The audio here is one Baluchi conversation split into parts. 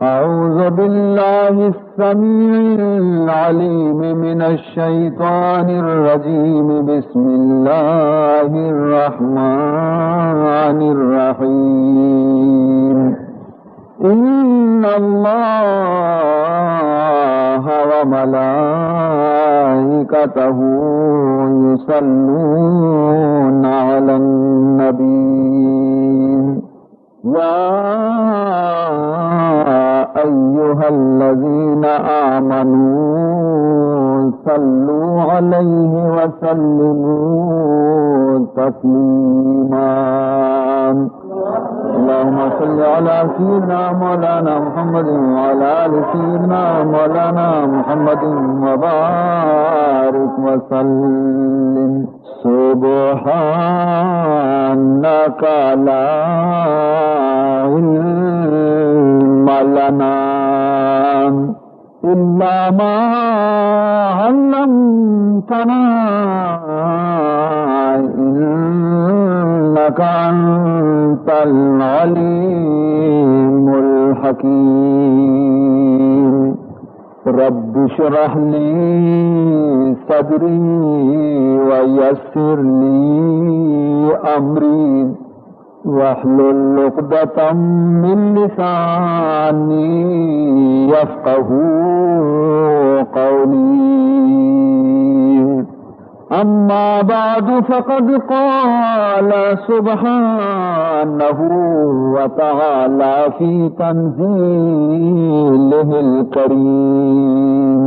أعوذ بالله السميع العليم من الشيطان الرجيم. بسم الله الرحمن الرحيم. إن الله وملائكته يصلون على النبي. يا أيها الذين آمنوا صلوا عليه وسلموا تسليما. اللهم صل على سيدنا مولانا محمد وعلى آل سيدنا مولانا محمد وبارك وسلم. سبحانك لا علم لنا إلا ما علمتنا إنك أنت العليم الحكيم. رب اشرح لي صدري ويسر لي أمري واحلل عقدة من لساني يفقهوا قولي. أما بعد، فقد قال سبحانه وتعالى في تنزيله الكريم: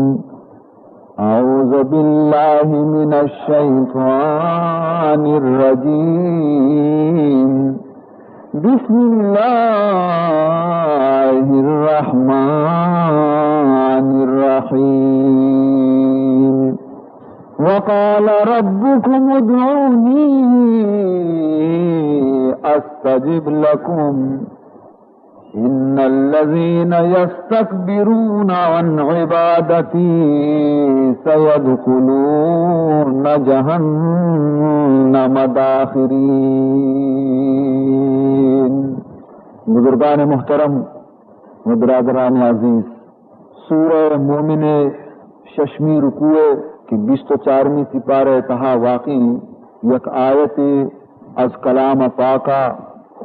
أعوذ بالله من الشيطان الرجيم. بسم الله الرحمن الرحيم. وقال ربكم ادعوني أستجب لكم. إن الذين يستكبرون عن عبادتي سيدخلون جهنم داخرين. بزرگان محترم و برادران عزیز، سورہ مومن ششمی رکوع کہ بیست و چارمی سپارہ تہا واقع ایں، یک آیت از کلام پاکا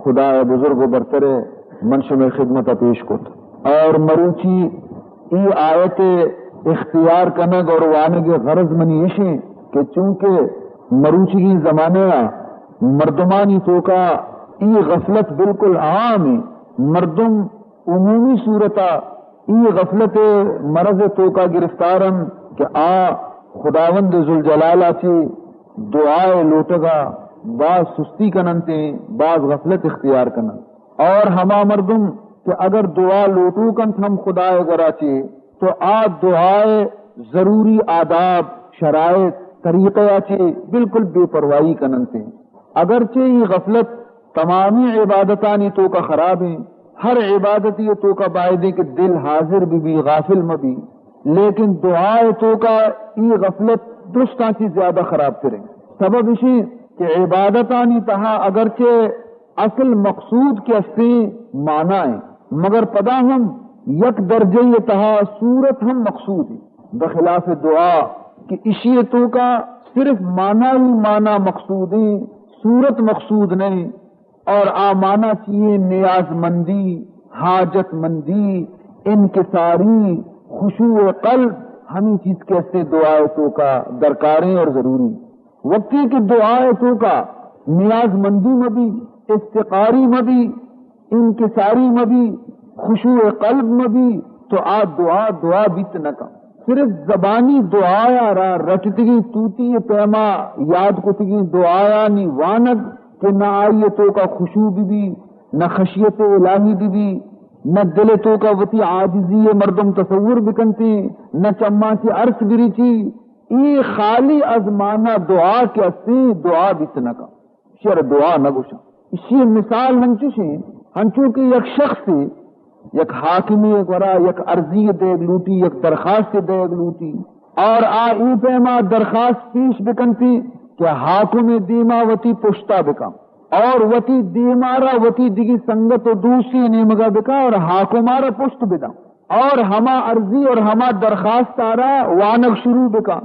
خدائے بزرگ و برتر من شمئے خدمت پیش کت۔ اور مروچی ای آیت اختیار کنگ اور وانگ غرض منی اشیں کہ چونکہ مروچیگیں زمانہ مردمانی توکا ای غفلت بالکل عام ہے، مردم عمومی صورتا ای غفلت مرض توکا گرفتار انت کہ آ خداوند ذوالجلال ء چہ دعا ء لوٹگا باز سستی کننت ء باز غفلت اختیار کننت۔ اور ہما مردم کہ اگر دعا لوٹوک انت ہم خدا ء گورا چہ، تو آ دعا ء ضروری آداب، شرائط، طریقہ ء چہ بالکل بے پرواہی کننت ء۔ اگرچہ ای غفلت تمامی عبادتانی توکا خراب ہیں، ہر عبادتی توکا بایدیں کہ دل حاضر بی بی، غافل مہ بی، لیکن دعا توکا ای غفلت درستاں چی زیادہ خراب تریں۔ سبب اشی کہ عبادتانی تہا اگرچہ اصل مقصود کہ استیں معنی ہیں، مگر پدا ہم یک درجہ تہا صورت ہم مقصود ہیں، بخلاف دعا کہ اشی توکا صرف معنی ہی معنی مقصود ہیں، صورت مقصود نہیں۔ اور آ معنی چیئے؟ نیاز مندی، حاجت مندی، انکساری، خشوع قلب، ہمیں چیز کے استے دعا توکا درکاریں اور ضروری۔ وقتی کہ دعا توکا نیاز مندی مبی، افتقاری مبی، انکساری مبی، خشوع قلب مبی، تو آ دعا دعا بیت نہ کن۔ صرف زبانی دعایا را رٹتگی توتی پیما یاد کتگی دعایانی وانگ کہ نہ آئی توکا خشوع بی بی، نہ خشیت الہی بی بی، نہ دل توکا وتی عاجزی مردم تصور بکنتی، نہ چماں چی ارس بریچی، ای خالی از مانا دعا کہ استی دعا بیت نہ کن۔ شر دعا نہ گوشاں۔ اشی مثال ہنچوش ہیں، ہنچو کہ یک شخص، یک حاکمی گورا یک عرضی دیگ لوٹی، یک درخواست دیگ لوٹی، اور آ ای پیما درخواست پیش بکنتی کہ حاکم دیما وتی پشتا بکن۔ اور وتی دیمارا وتی دگی سنگت و دوستی نیمگا بکا اور حاکمارا پشت بداں اور ہما عرضی اور ہما درخواست آرا وانگ شروع بکا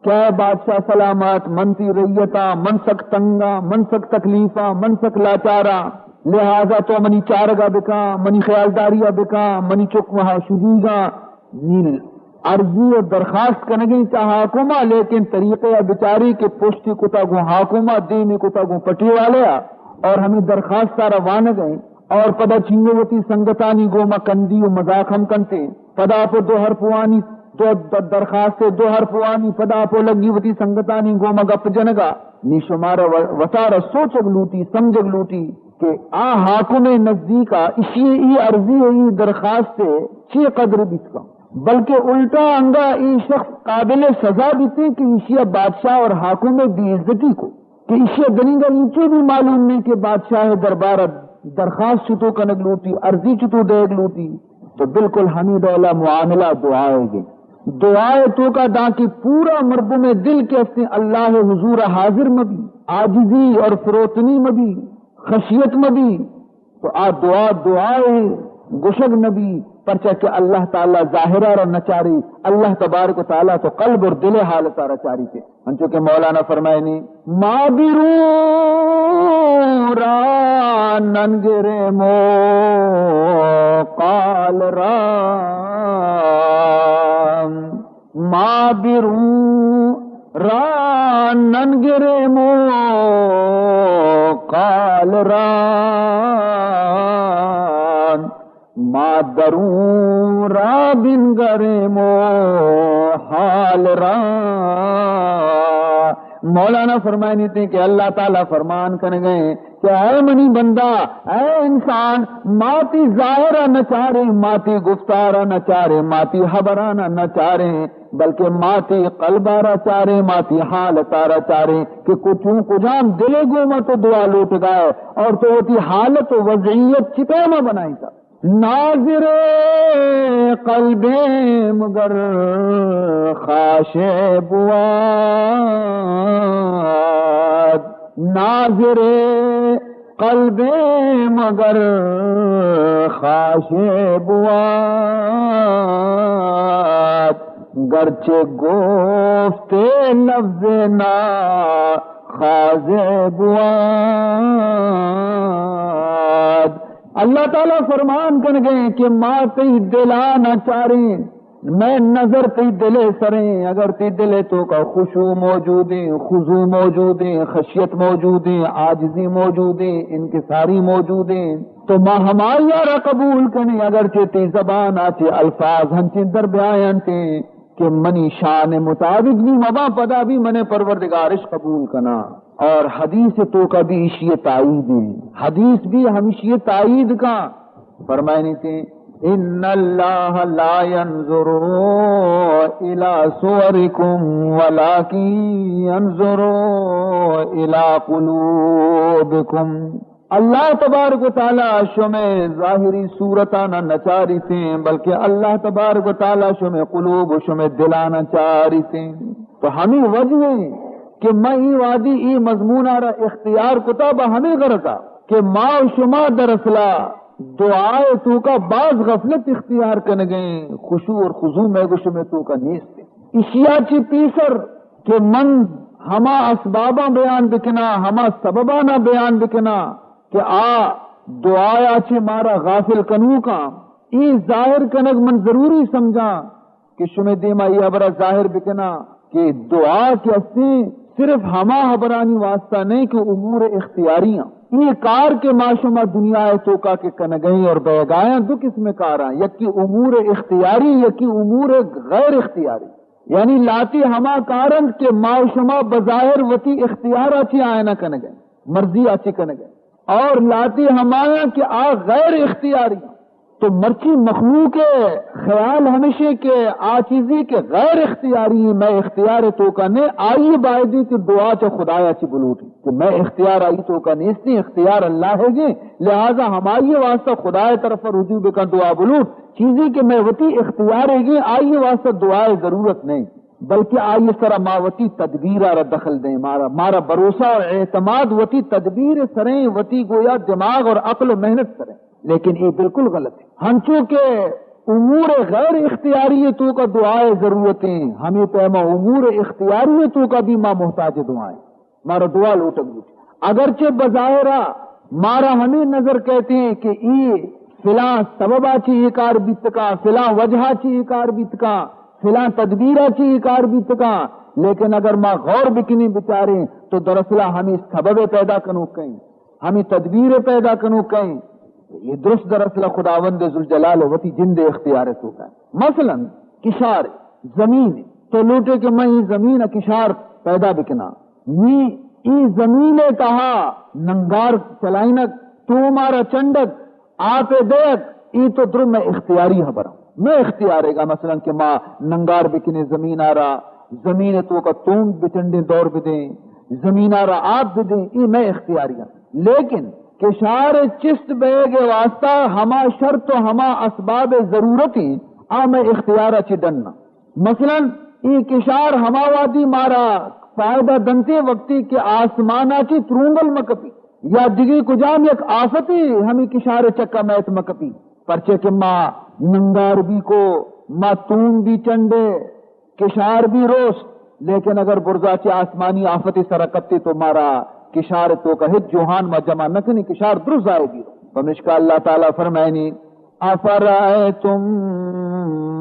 کہ اے بادشاہ سلامت، من تی ریتاں، من سک تنگاں، من سک تکلیفاں، من سک لاچاراں، لہذا تو منی چارگا بکاں، منی خیالداریا بکاں، منی چک مہا شدیگاں۔ نی عرضی و درخواست کنگیں چہ حاکما، لیکن طریقے ء بچاری کہ پشتی کتا گوں حاکما، دیمی کتا گوں پٹی والے ء، اور ہمیں درخواست ء روانگ ء، اور پدا چینگو وتی سنگتانی گوما کندی و مذاق ہم کنتے۔ پدا پہ دو حرف وانی، دو د-، درخواست دو حرف وانی، پدا پہ لگی وتی سنگتانی گوما گپ جنگا۔ نی شمارا و-، وتارا سوچگ لوٹی، سمجھگ لوٹی کہ آ حاکم نزدیکا اشی ای عرضی ای درخواست چی قدر بیت کن۔ بلکہ الٹا انگا اے شخص قابل سزا بیتیں کہ ایشی ء بادشاہ اور حاکم ء بے عزتی کو کہ ایشی ء دنیگا اینچو بھی معلوم نہیں کہ بادشاہ ء دربار ء درخواست چتو کنگ لوٹی، عرضی چتو دیگ لوٹی۔ تو بالکل ہمیں ڈولا معاملہ دعائے گے۔ دعائے تو کا داں کہ پورا مردم دل کے ہستے اللہ حضور حاضر مبی، عاجزی اور فروتنی مبی، خشیت مبی۔ تو آ دعا دعائے گشگ نبی، پرچا کہ اللہ تعالی ظاہرہ را نچاری، اللہ تبارک و تعالی تو قلب اور دل حالت را چاری تے۔ انچو کہ مولانا فرمائنی، ما برو را ننگرے مو قال را، ما برو را ننگرے مو قال را، ما درون را بنگرے مو حال را۔ مولانا فرمائنی تھے کہ اللہ تعالی فرمان کنگے کہ اے منی بندہ، اے انسان، ما تی ظاہرا نچاریں، ما تی گفتارا نچاریں، ما تی حبرانا نچاریں، بلکہ ما تی قلبارا چاریں، ما تی حالتارا چاریں کہ کچوں کجام دلے گوما تو دعا لوٹگائے اور تو وتی حالت و وضعیت چی پیما بنائیں تا۔ ناظر قلبیم گر خاشع بواد، ناظر قلبیم گر خاشع بواد، گرچہ گفت لفظ نا خاضع بواد۔ اللہ تعالی فرمان کنگے کہ ما تئی دلانا چاریں، مئے نظر تئی دلے سریں۔ اگر تئی دلے توکا خشوع موجودیں، خضوع موجودیں، خشیت موجودیں، عاجزی موجودیں، انکساری موجودیں، تو ما ہمائی را قبول کنیں، اگرچہ تئی زبانا چہ الفاظ ہنچیں در بیاینتیں کہ منی شان مطابق بھی مباں، پدا بھی من پروردگارش قبول کنا۔ اور حدیث توکا بھی اشی تائید ہیں، حدیث بھی ہمشی تائید کا۔ فرمائنی تھے، ان اللہ لا ينظر الى صورکم ولكن ينظر الى قلوبکم۔ اللہ تبارک و تعالی شمئے ظاہری صورتانا نچاریتیں، بلکہ اللہ تبارک و تعالی شمئے قلوب و شمئے دلانا چاریتیں۔ تو ہمیں وجہ ہیں کہ ما ای وادی ای مضمونا را اختیار کتا با ہمیں غرضا کہ ما و شما دراصلا دعائے توکا باز غفلت اختیار کنگیں، خشوع اور خضوع میں گو شمئے توکا نیست۔ اشیا چی پیسر کہ من ہما اسباباں بیان بکناں، ہما سببانا بیان بکناں کہ آ دعایا چہ مارا غافل کنوکاں۔ اے ظاہر کنگ من ضروری سمجھاں کہ شمے دیما اے حبرا ظاہر بکناں کہ دعا کہ استیں صرف ہما حبرانی واسطہ نہیں کہ امور اختیاری ہیں۔ اے کار کہ ما شما دنیا توکا کہ کنگئیں اور بیگایاں دو قسم کاراں، یکی امور اختیاری، یکی امور غیر اختیاری۔ یعنی لاتی ہما کارنت کہ ما و شما بظاہر وتی اختیار ء چی آیانا کنگیں، مرضی ء چی کنگیں، اور لاتی ہمایاں کہ آ غیر اختیاری۔ تو مرچی مخلوق خیال ہمیشیں کہ آ چیزی کہ غیر اختیاری میں اختیار توکا نے، آئی بایدی کہ دعا چہ خدایا چی بلوٹی کہ میں اختیار آئی توکا نیستی، اختیار اللہ ہے گے، لہذا ہمائی واسطہ خدای طرف رجوع بکن، دعا بلوٹ۔ چیزی کہ میں وتی اختیار ہے گے، آئی واسطہ دعائے ضرورت نہیں۔ بلکہ آئی سرا ما وتی تدبیر ء را دخل دیں، مارا، مارا بھروسہ اور اعتماد وتی تدبیر سریں، وتی گویا دماغ اور عقل و محنت سریں۔ لیکن یہ بالکل غلط ہے۔ ہنچو کہ امور غیر اختیاری تو کا دعا ضرورت ہیں، ہمیں پیما امور اختیاری تو کا بھی ما محتاج دعائیں۔ مارا دعا لوٹگ لوٹی۔ اگرچہ بظاہرا مارا ہمیں نظر کہتے ہیں کہ ای فلاں سببا چی یہ کار بیتکا، فلاں وجہا چی یہ کار بیتکا، فلاں تدبیرا چی یہ کار بیتکا، لیکن اگر ما غور بکنیں بچاریں تو دراصل ہمیں سبب پیدا کنو کہیں، ہمیں تدبیر پیدا کنو کہیں۔ یہ درست دراصل خداوند ذوالجلال وتی جند اختیار تو کا۔ مثلاً کشار زمین، تو لوٹے کہ میں یہ زمین کشار پیدا بکنا، نی ای زمین تہا ننگار چلائینگ، تو مارا چنڈگ، آپ دیگ، ای تو در میں اختیاری خبر ہوں۔ میں اختیارے گا مثلاً کہ ما ننگار بکنے زمین آرا، زمین تو کا توم بچنڈیں دور بدیں، زمین آرا آپ بدیں، ای میں اختیاری ہوں۔ لیکن کشار چست بیگ واسطہ ہما شرط و ہما اسباب ضرورت ہیں، آ میں اختیار چی ڈن نہ۔ مثلاً ای کشار ہما وادی مارا فائدہ دنتے وقتی کہ آسمانا چی ترونگل مکپی یا دگی کجام یک آفتی ہمی کشار چکا میت مکپی، پرچے کہ ما ننگار بھی کو، ما تون بھی چنڈے، کشار بھی روست، لیکن اگر برزا چی آسمانی آفتی سر کپتی تو مارا کشار تو کا ہچ جوہان ما جمع نکنی، کشار درست ضائع بھی۔ پمشکا اللہ تعالی فرمائنی، أفرأيتم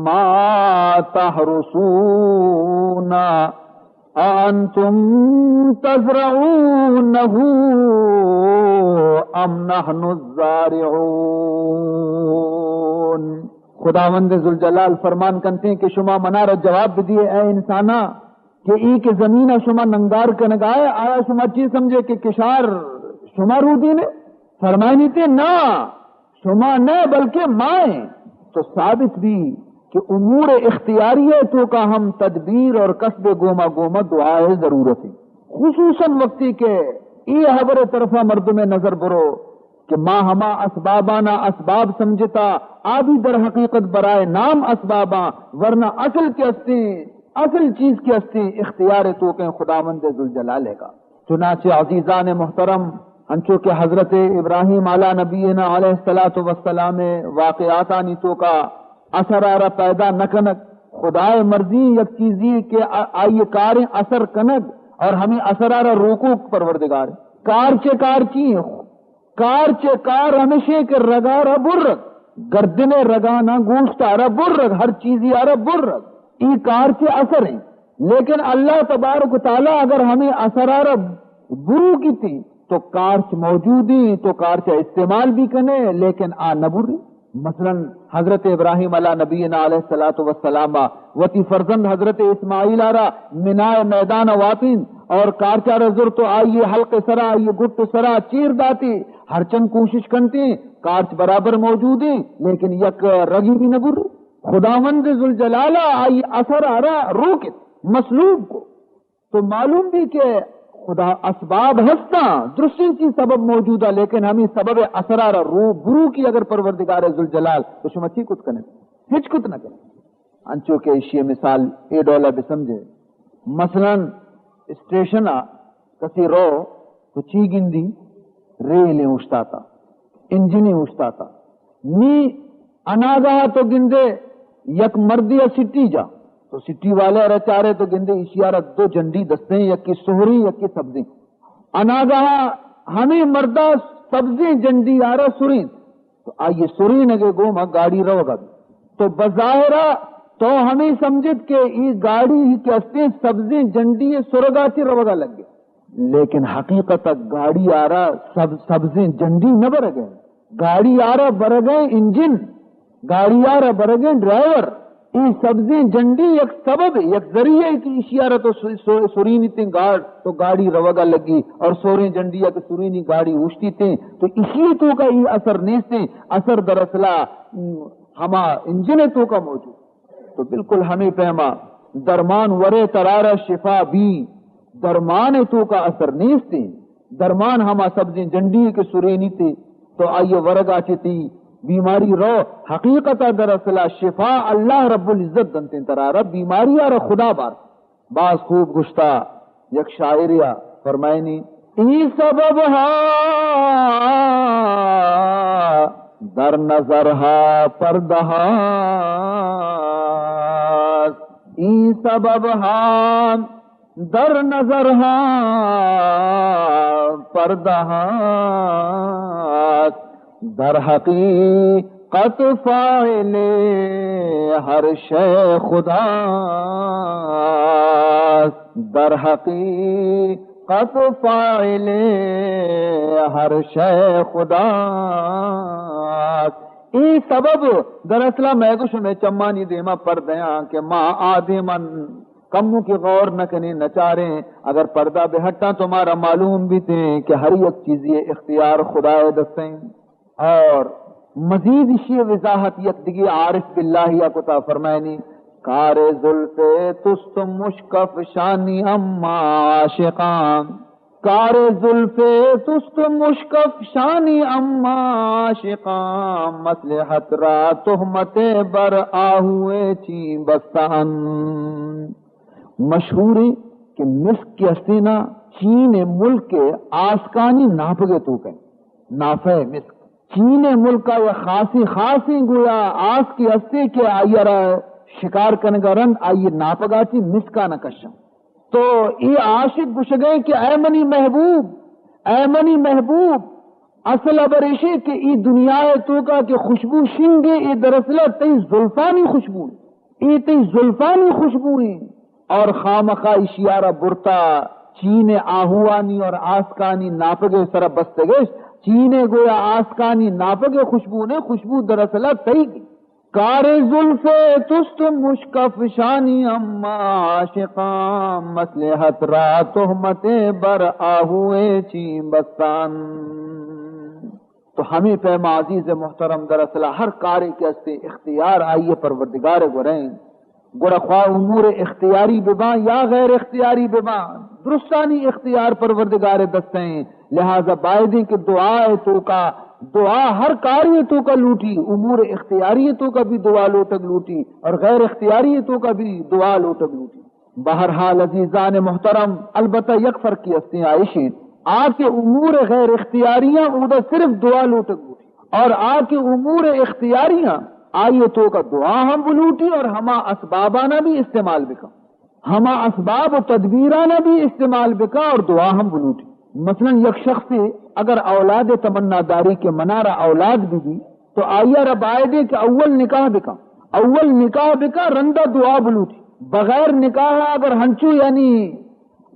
ما تحرثون أأنتم تزرعونه أم نحن الزارعون۔ خداوند ذوالجلال فرمان کنتے ہیں کہ شما منارا جواب بدیے اے انسانا، کہ ای کہ زمین شما ننگار کنگائے، آیا شما چی سمجھے کہ کشار شما رودینے؟ فرمائنی تے نا، شما نہ بلکہ مائیں۔ تو ثابت بھی کہ امور اختیاریہ تو کا ہم تدبیر اور کسب گوما گوما دعا ضرورت ہے، خصوصاً وقتی کہ ای خبر طرفا مردم نظر برو کہ ما ہما اسبابانا اسباب سمجھتا، آ بھی در حقیقت برائے نام اسباباں، ورنہ اصل کہ استیں، اصل چیز کہ استیں اختیار تو کہ خداوند ذوالجلال ہے کا۔ چنانچہ عزیزان محترم، انچو کہ حضرت ابراہیم علی نبینا علیہ الصلوۃ والسلام واقعاتانی تو کا اثر آرا پیدا نہ کنگ، خدائے مرضی یک چیزی کہ آ-، آئی کاریں اثر کنگ اور ہمیں اثر آرا روکوک پروردگار۔ کار چے کار چی ہیں؟ کار چے کار ہمیشیں کہ رگا را برگ، گردن رگانا گوشت آرا برگ، ہر چیزی آرا برگ۔ ای کار چے اثر ہیں۔ لیکن اللہ تبارک و تعالی اگر ہمیں اثر آرا برو کیتی تو کارچ موجود ہیں، تو کارچ استعمال بھی کنے، لیکن آ نہ بری۔ مثلاً حضرت ابراہیم علی نبینا علیہ الصلوۃ والسلام وتی فرزند حضرت اسماعیل آرا منائے میدان واتین اور کارچارا زر تو آئیے حلق سرا، آئیے گٹ سرا چیر داتی، ہرچند کوشش کنتی، کارچ برابر موجود ہیں، لیکن یک رگی بھی نہ بری۔ خداوند ذوالجلال آئی اثر آرا روکت، مصلوب کو۔ تو معلوم بھی کہ خدا اسباب ہستاں، درستیں چیز سبب موجود ہے، لیکن ہمیں سبب اثر آرا رو برو کی اگر پروردگار ذوالجلال تو شما چی کت کنے؟ ہچ کت نہ کنے۔ انچو کہ ایشی مثال اے ڈولا بسمجھے، مثلاً اسٹیشن آ کسی رو تو چی گندی؟ ریلیں اوشتاتا، انجنیں اوشتاتا۔ نی اناگاہ تو گندے یک مردی ء سٹی جا، تو سٹی والے ارا چارے تو گندے ایشی ارا دو جنڈی دستیں، یکی سہری یکی سبزیں۔ اناگاہ ہمیں مردا سبزیں جنڈی آرا سریں، تو آئی سرینگ گوما گاڑی روگا بی۔ تو بظاہرا تو ہمیں سمجھت کہ ای گاڑی کہ استیں سبزیں جنڈی سرگا چی روگا لگے۔ لیکن حقیقت گاڑی آرا سب-، سبزیں جنڈی نہ برگے، گاڑی آرا برگے انجن، گاڑی آرا برگے ڈرائیور۔ ای سبزیں جنڈی یک سبب، یک ذریعہ ہے کہ ایشی آرا تو سو-، سو-، سرینی تیں گاڑ تو گاڑی روگا لگی اور سوریں جنڈی یک سرینی گاڑی اوشتی تیں تو ایشی تو کا ای اثر نیستیں۔ اثر دراصلہ، م، ہما انجن تو کا موجود۔ تو بالکل ہمیں پیما درمان ورے ترارا شفا بی، درمان تو کا اثر نیستیں۔ درمان ہما سبزیں جنڈی کہ سرینی تے تو آئی ورگا چتی بیماری رو۔ حقیقتا دراصلہ شفا اللہ رب العزت دنتیں ترارا، بیماری آرا خدا بار۔ باز خوب گشتا یک شاعریا، فرمائنی: این سبب ها در نظر ها پرده هاست، این سبب ها در نظر ها پرده هاست، در حقیقت فاعل هر شے خداست، در حقیقت فاعل هر شے خداست. اے سبب دراصل مئے گو شمئے چمانی دیما پردیاں کہ ما آ دیما کمو کہ غور نہ کنیں، نہ چاریں، اگر پردہ بہ ہٹاں تو مارا معلوم بیتیں کہ ہر یک چیزی اختیار خدائے دستیں. اور مزید اشی وضاحت یک دگی عارف باللہ یا کتا، فرمائنی: کار زلف توست مشک افشانی اما عاشقان، کار زلف توست مشک افشانی اما عاشقان، مصلحت را تہمت بر آہو چین بستن. مشہور ایں کہ مسک کہ ہستیں نا، چین ملک آسکانی ناپگ توکیں، نافہ مسک. چین ملکا یا خاصیں، خاصیں گویا آسکے ہستیں کہ آئی را شکار کنگا رند آئی ناپگا چی مسکانا کشاں. تو اے عاشق گشگئے کہ اے منی محبوب، اے منی محبوب، اصل ہبر ایشی کہ ای دنیا توکا کہ خوشبو شنگے، اے دراصل تئی زلفانی خوشبو ایں. اے تئی زلفانی خوشبو ایں. اور خامخا اشیارا برتا چین آہوانی اور آسکانی ناپگے سرا بستگش. چین گویا آسکانی ناپگے خوشبو نے، خوشبو دراصل تئی گی. کار زلف توست مشک افشانی اما عاشقان، مصلحت را تہمت بر آہو چین بستن. تو ہمے پیما عزیز محترم، دراصل ہر کارے کہ ہستیں اختیار آئی پروردگار گوریں. گڑا خواہ امور اختیاری بباں یا غیر اختیاری بباں، درستانی اختیار پروردگار دستیں. لہذا بایدیں کہ دعا توکا، دعا ہر کاری توکا لوٹی، امور اختیاری توکا بھی دعا لوٹگ لوٹی اور غیر اختیاری توکا بھی دعا لوٹگ لوٹی. بہرحال عزیزان محترم، البتہ یک فرقی ہستیں، آ ایشیں، آ کہ امور غیر اختیاریاں اودا صرف دعا لوٹگ لوٹی، اور آ کہ امور اختیاریاں، آئی توکا دعا ہم بلوٹی اور ہما اسبابانا بھی استعمال بکن، ہما اسباب و تدبیرانا بھی استعمال بکن اور دعا ہم بلوٹی. مثلاً یک شخص اگر اولاد تمنا داری کہ منارا اولاد بھی بھی، تو آئی را بایدیں کہ اول نکاح بکن، اول نکاح بکن، رندا دعا بلوٹی. بغیر نکاح اگر ہنچو یعنی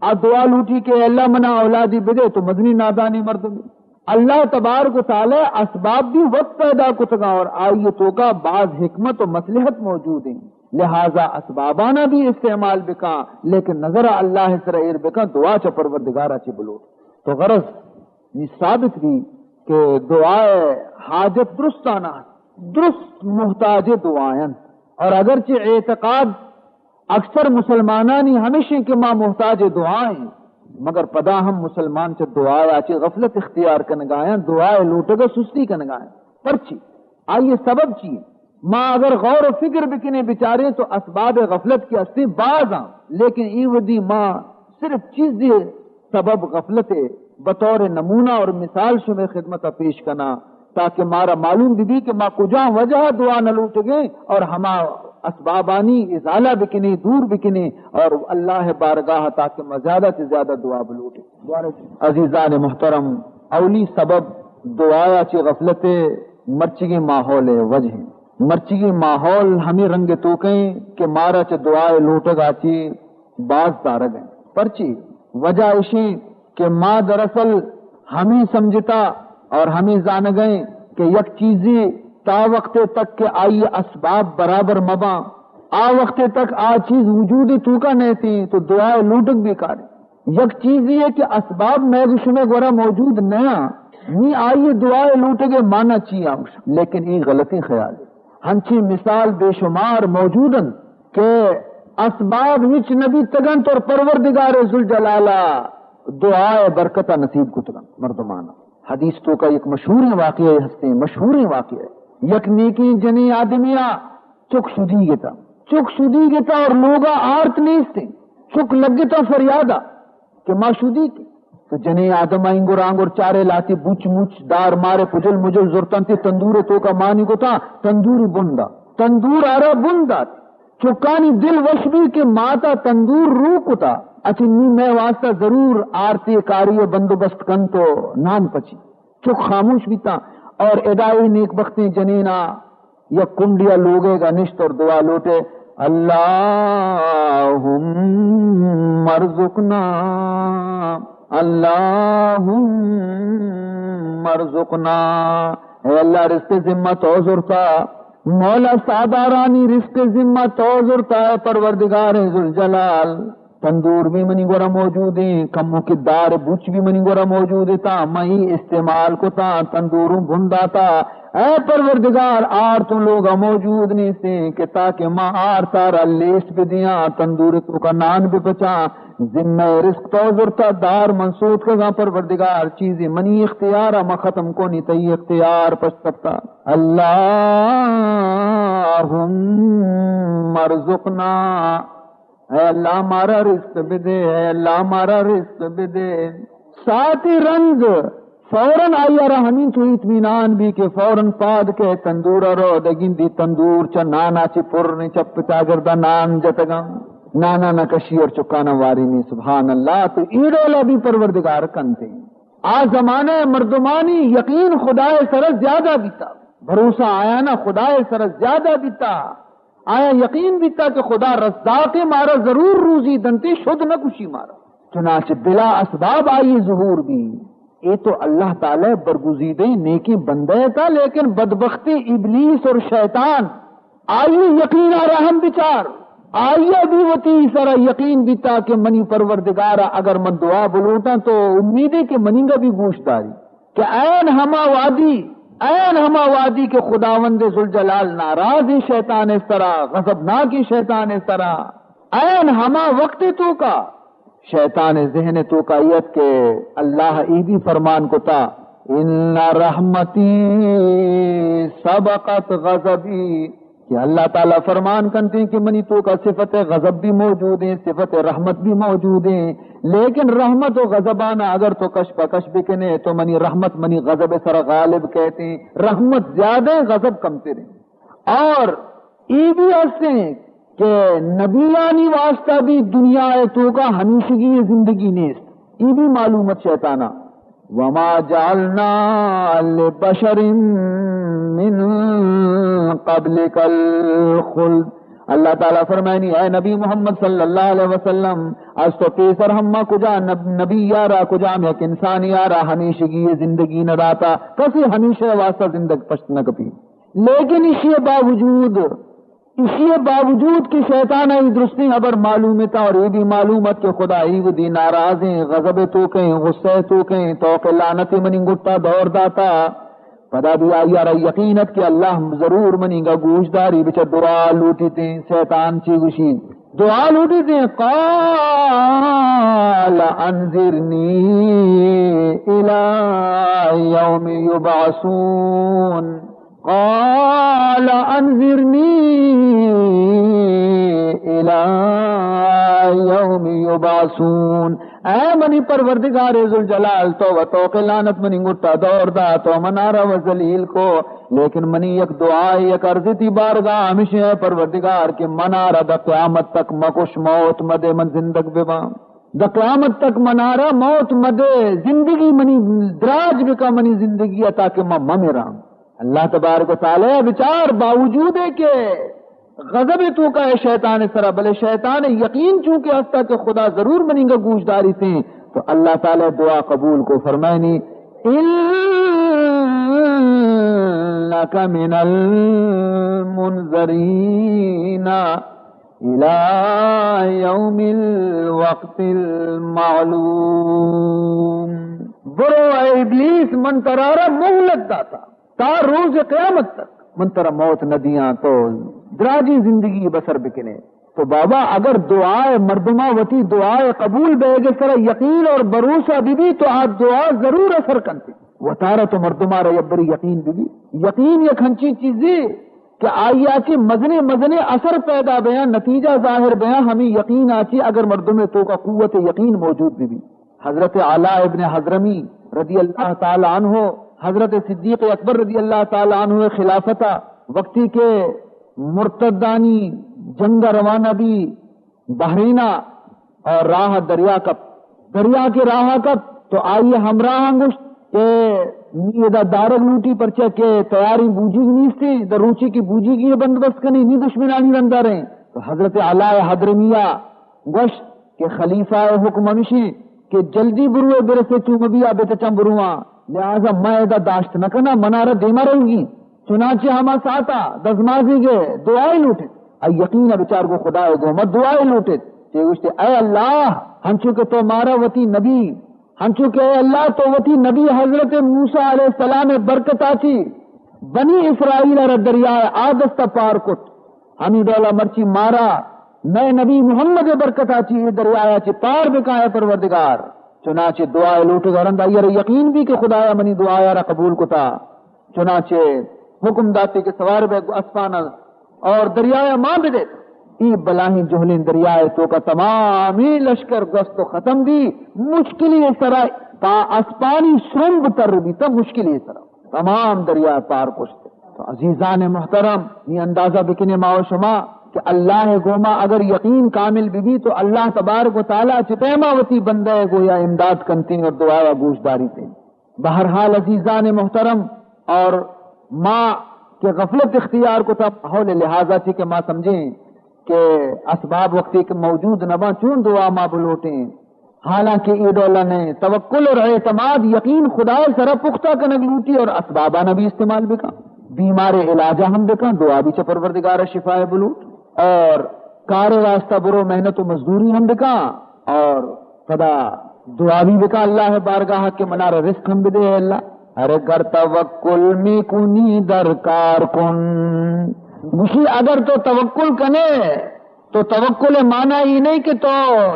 آ دعا لوٹی کہ اے اللہ منا اولادی بدے، تو مزنی نادانی مردم. اللہ تبارک و تعالی اسباب بھی وت پیدا کتگاں اور آئی توکا بعض حکمت و مصلحت موجود ہیں، لہذا اسبابانا بھی استعمال بکن، لیکن نظر اللہ سر ایر بکن، دعا چہ پروردگارا چہ بلوٹ. تو غرض نی ثابت بھی کہ دعائے حاجت درستانا، درست محتاج دعائیں. اور اگرچہ اعتقاد اکثر مسلمانانی ہمیشیں کہ ما محتاج دعائیں، مگر پدا ہم مسلمان چہ دعائے آ چہ غفلت اختیار کنگایاں، دعائے لوٹگ سستی کنگایاں. پرچی؟ آئی سبب چی؟ ما اگر غور و فکر بکنیں، بچاریں تو اسباب غفلت کہ ہستیں بازاں، لیکن ای ودی ما صرف چیزی سبب غفلت بطور نمونہ اور مثال شمے خدمت پیش کناں، تاکہ مارا معلوم بہ بی کہ ما کجام وجہ دعا نہ لوٹگیں اور ہما اسبابانی ازالہ بکنیں، دور بکنیں اور اللہ بارگاہ تاکہ ما زیادہ چہ زیادہ دعا بلوٹیں. عزیزان محترم، اولی سبب دعایا چہ غفلت مرچگیں ماحول وجہ. مرچگیں ماحول ہمیں رنگ توکیں کہ مارا چہ دعائے لوٹگا چہ باز دارگ انت. پرچی؟ وجہ اشیں کہ ما دراصل ہمیں سمجھتا اور ہمیں زانگیں کہ یک چیزی تا وقت تک کہ آئی اسباب برابر مباں، آ وقت تک آ چیز وجود توکا نیتیں تو دعائے لوٹگ بیکاریں. یک چیزی ہے کہ اسباب مئے گو شمئے گورا موجود نیا، نی آئی دعائے لوٹگے مانا چی آوش؟ لیکن ای غلطی خیال ہے. ہنچی مثال بے شمار موجود انت کہ اسباب ہچ نہ بیتگ انت اور پروردگار ذوالجلالہ دعائے برکت نصیب کتگ انت مردمانا. حدیث توکا یک مشہوریں واقعہ ہستیں، مشہوریں واقعہ. یک نیکیں جنیں آدمیا چک شدی گتا، چک شدی گتا اور لوگا آرت نیستیں. چک لگتاں فریادا کہ ما شدیک۔ تو جنیں آدم آئیں گور آنگور چارے لاتی بوچ موچ دار مارے پجل مجل زرتنتی تندور توکا مانی کتا، تندوری بندا، تندور آرا بن دات۔ چکانی دل وش بی کہ ماتا تندور رو کتا، اچی نی مئے واسطہ ضرور آرتی کاری بندوبست کن تو نان پچی۔ چک خاموش بیتاں اور ادا اے نیک بختیں جنینا یک کنڈیا لوگے گا نشت اور دعا لوٹے، اللہم ارزقنا، اللہم ارزقنا۔ اے اللہ، رزق ذمہ تو زرتا، مولا سادارانی رزق ذمہ تو زرتا، اے پروردگار ذوالجلال۔ تندور بھی منی گورا موجود ہیں، کمو کے دار بوچ بھی منی گورا موجود ہے، تا مئی استعمال کو تا تندوروں بھندا تا۔ اے پروردگار، آر تو لوگ موجود نہیں سے کہ تاکہ ما آر تارا لیسٹ بھی دیاں، تندور تو کا نان بھی پچاں۔ ذمہ رزق تو زرتا، دار من سوت کا پروردگار، چیزیں منی اختیار ما ختم کو نہیں، تئی اختیار پشت کپتا۔ اللہم ارزقنا۔ اے اللہ مارا رزق بدے، اے اللہ مارا رزق بدے۔ ساعتی رند فوراً آئی را ہمین تو اطمینان بی کہ فوراً پاد کے تندور رو دگین دی تندور چا نانا چی پر نے چپ چاگردا نان جتگاں۔ نانا نہ کشی اور چکانا واری نہیں۔ سبحان اللہ، تو ای ڈولا بھی پروردگار کنتے۔ آ زمانہ مردمانی یقین خدائے سر زیادہ بیتا، بھروسہ آیا نا خدائے سر زیادہ بیتا۔ آیا یقین بیتا کہ خدا رزاق مارا ضرور روزی دنتے، شد نہ کشی مارا۔ چنانچہ بلا اسباب آئی ظہور بھی۔ اے تو اللہ تعالی برگزیدہ نیکیں بندے تا، لیکن بدبختی ابلیس اور شیطان، آئی یقین آ رحم بچار۔ آئی بھی وتی سر یقین بیتا کہ منی پروردگار، اگر من دعا بلوٹاں تو امید ہے کہ منی گا بھی گوش داری۔ کہ عین ہما وادی، عین ہما وادی کہ خداوند ذوالجلال ناراض ہیں شیطان سرا، غضبناک ہیں شیطان سرا، عین ہما وقت توکا شیطان ذہن توکا ایت کہ اللہ ای بھی فرمان کتا، ان رحمتی سبقت غضبی۔ کہ اللہ تعالی فرمان کنتے ہیں کہ منی توکا صفت غضب بھی موجود ہیں، صفت رحمت بھی موجود ہیں، لیکن رحمت و غضبانا اگر تو کش پہ کش بکنے تو منی رحمت منی غضب سر غالب کہتے ہیں۔ رحمت زیادہ ہیں، غضب کم تر ہیں۔ اور یہ بھی ہستے ہیں کہ نبیانی واسطہ بھی دنیا توکا ہمیشگی زندگی نیست، یہ بھی معلومت شیطانا۔ وما جعلنا لبشر من قبلك الخلد۔ اللہ تعالی فرمائنی، اے نبی محمد صلی اللہ علیہ وسلم، از تو پیسر ہم ما کجا نب-، نبی یارا، کجام یک انسان یارا ہمیشگی زندگی نہ داتا، کسی ہمیشہ واسطہ زندگ پشت نہ کپی۔ لیکن اسی باوجود ایشی باوجود کہ شیطان ای درستیں خبر معلوم تا اور یہ بھی معلوم ات کہ خدا ای ودی ناراض ہیں، غضب تو کہیں، غصہ تو کہیں، تو کہ لعنت منی گٹا دور داتا۔ پدا بھی آئی را یقین ات کہ اللہ ضرور منی گا گوش داری، بچا دعا لوٹی تیں۔ شیطان چی گوشی؟ دعا لوٹی تیں، قال انظرنی الی یوم یبعثون۔ قال انظرنی الی یوم یبعثون۔ اے منی پروردگار ذوالجلال، تو و طوق لعنت منی گٹا دور دا، تو منارا و ذلیل کو، لیکن منی یک دعا، یک عرض تی بارگاہ ہمیشہ، اے پروردگار، کہ منارا دا قیامت تک مکش، موت مدے، من زندگ بباں۔ دا قیامت تک منارا موت مدے، زندگی منی دراج بکا، منی زندگی عطا کہ من ممیراں۔ اللہ تبارک و تعالی بچار، باوجود ہے کہ غضب تو کا ہے شیطان سرا، بلے شیطان یقین چونکہ ہستا کہ خدا ضرور منی گا گوش داری تیں، تو اللہ تعالی دعا قبول کو، فرمائنی، انک من المنذرین الی یوم الوقت المعلوم۔ برو اے ابلیس، من ترارا مہلت داتا۔ تا روز قیامت تک من ترا موت نہ دیاں، تو دراجیں زندگی بسر بکنے۔ تو بابا، اگر دعائے مردما وتی دعائے قبول بیگ سرا یقین اور بھروسہ بی بی تو آ دعا ضرور اثر کنتے۔ وتارا تو مردما را یبری یقین بی بی۔ یقین یک ہنچی چیزی کہ آئی ءَ چہ مزنیں مزنیں اثر پیدا بیاں، نتیجہ ظاہر بیاں، ہمے یقین ءَ چہ اگر مردم ءِ توکا قوت یقین موجود بہ بی۔ حضرت علاء ابن حضرمی رضی اللہ تعالی عنہ، حضرت صدیق اکبر رضی اللہ تعالی عنہ ءِ خلافت ءَ وقتی کہ مرتدانی جنگ ءَ روانہ بی، بحرین ءَ، اور راہ دریا کپت۔ دریا کہ راہ کپت تو آئی ءِ ہمراہاں گوشت کہ نی ادا دارگ لوٹی، پرچا کہ تیاریں بوجیگ نیستیں، در روچی کہ بوجیگی بندوبست کنیں، نی دشمنانی رندا رہیں۔ تو حضرت علاء حضرمی ءَ گوشت کہ خلیفہ ءِ حکم ہمشیں کہ جلدی بروئے، برسے چو مبی آ بتچاں برواں، لہذا من ادا داشت نہ کناں، منارا دیما روگی۔ چنانچہ ہما ساعتا دزمازیگ ءَ دعائے لوٹت۔ آ یقین ءَ بچار گوں خدا ءِ گوما دعائے لوٹت۔ چے گوشتے، اے اللہ، ہنچو کہ تو مارا وتی نبی، ہنچو کہ اے اللہ تو وتی نبی حضرت موسی علیہ السلام ءِ برکت ءَ چہ بنی اسرائیل ءَ را دریائے آدست ءَ پار کت، ہمے ڈولا مرچی مارا مئے نبی محمد ءِ برکت ءَ چہ اے دریائے ءَ چہ پار بکن اے پروردگار۔ چنانچہ دعائے لوٹگ ءَ رند آئی ءَ را یقین بی کہ خدایا منی دعایا را قبول کتا۔ چنانچہ حکم داتے کہ سوار بے اسپانا اور دریایا مان بدے۔ اے بلاہیں جہلیں دریائے توکا تمامی لشکر گوست و ختم بی، مشکلی سرا تا اسپانی سرمب تر بی تا مشکلی سرا تمام دریا پار کشت۔ تو عزیزان محترم، نی اندازہ بکنے ما و شما کہ اللہ گوما اگر یقین کامل بی بی تو اللہ تبارک و تعالی چہ پیما وتی بندہ گویا امداد کنتیں اور دعایا گوش داریتیں۔ بہرحال عزیزان محترم، اور ما کہ غفلت اختیار کتا ماحول لحاظا چی کہ ما سمجھیں کہ اسباب وقتی کہ موجود نباں چون دعا ما بلوٹیں، حالانکہ اے ڈولا نئے۔ توکل اور اعتماد، یقین خدائے سرا پختہ کنگ لوٹی اور اسبابانا بھی استعمال بکن، بیمار علاجا ہم بکن، دعا بھی چہ پروردگار شفا بلوٹ، اور کار واسطہ برو محنت و مزدوری ہم بکن، اور پدا دعا بھی بکن اللہ بارگاہ کہ منارا رزق ہم بدے اے اللہ۔ ارے گر توکل می‌کنی در کار کن۔ گوشی اگر تو توکل کنے تو توکل معنی ای نہیں کہ تو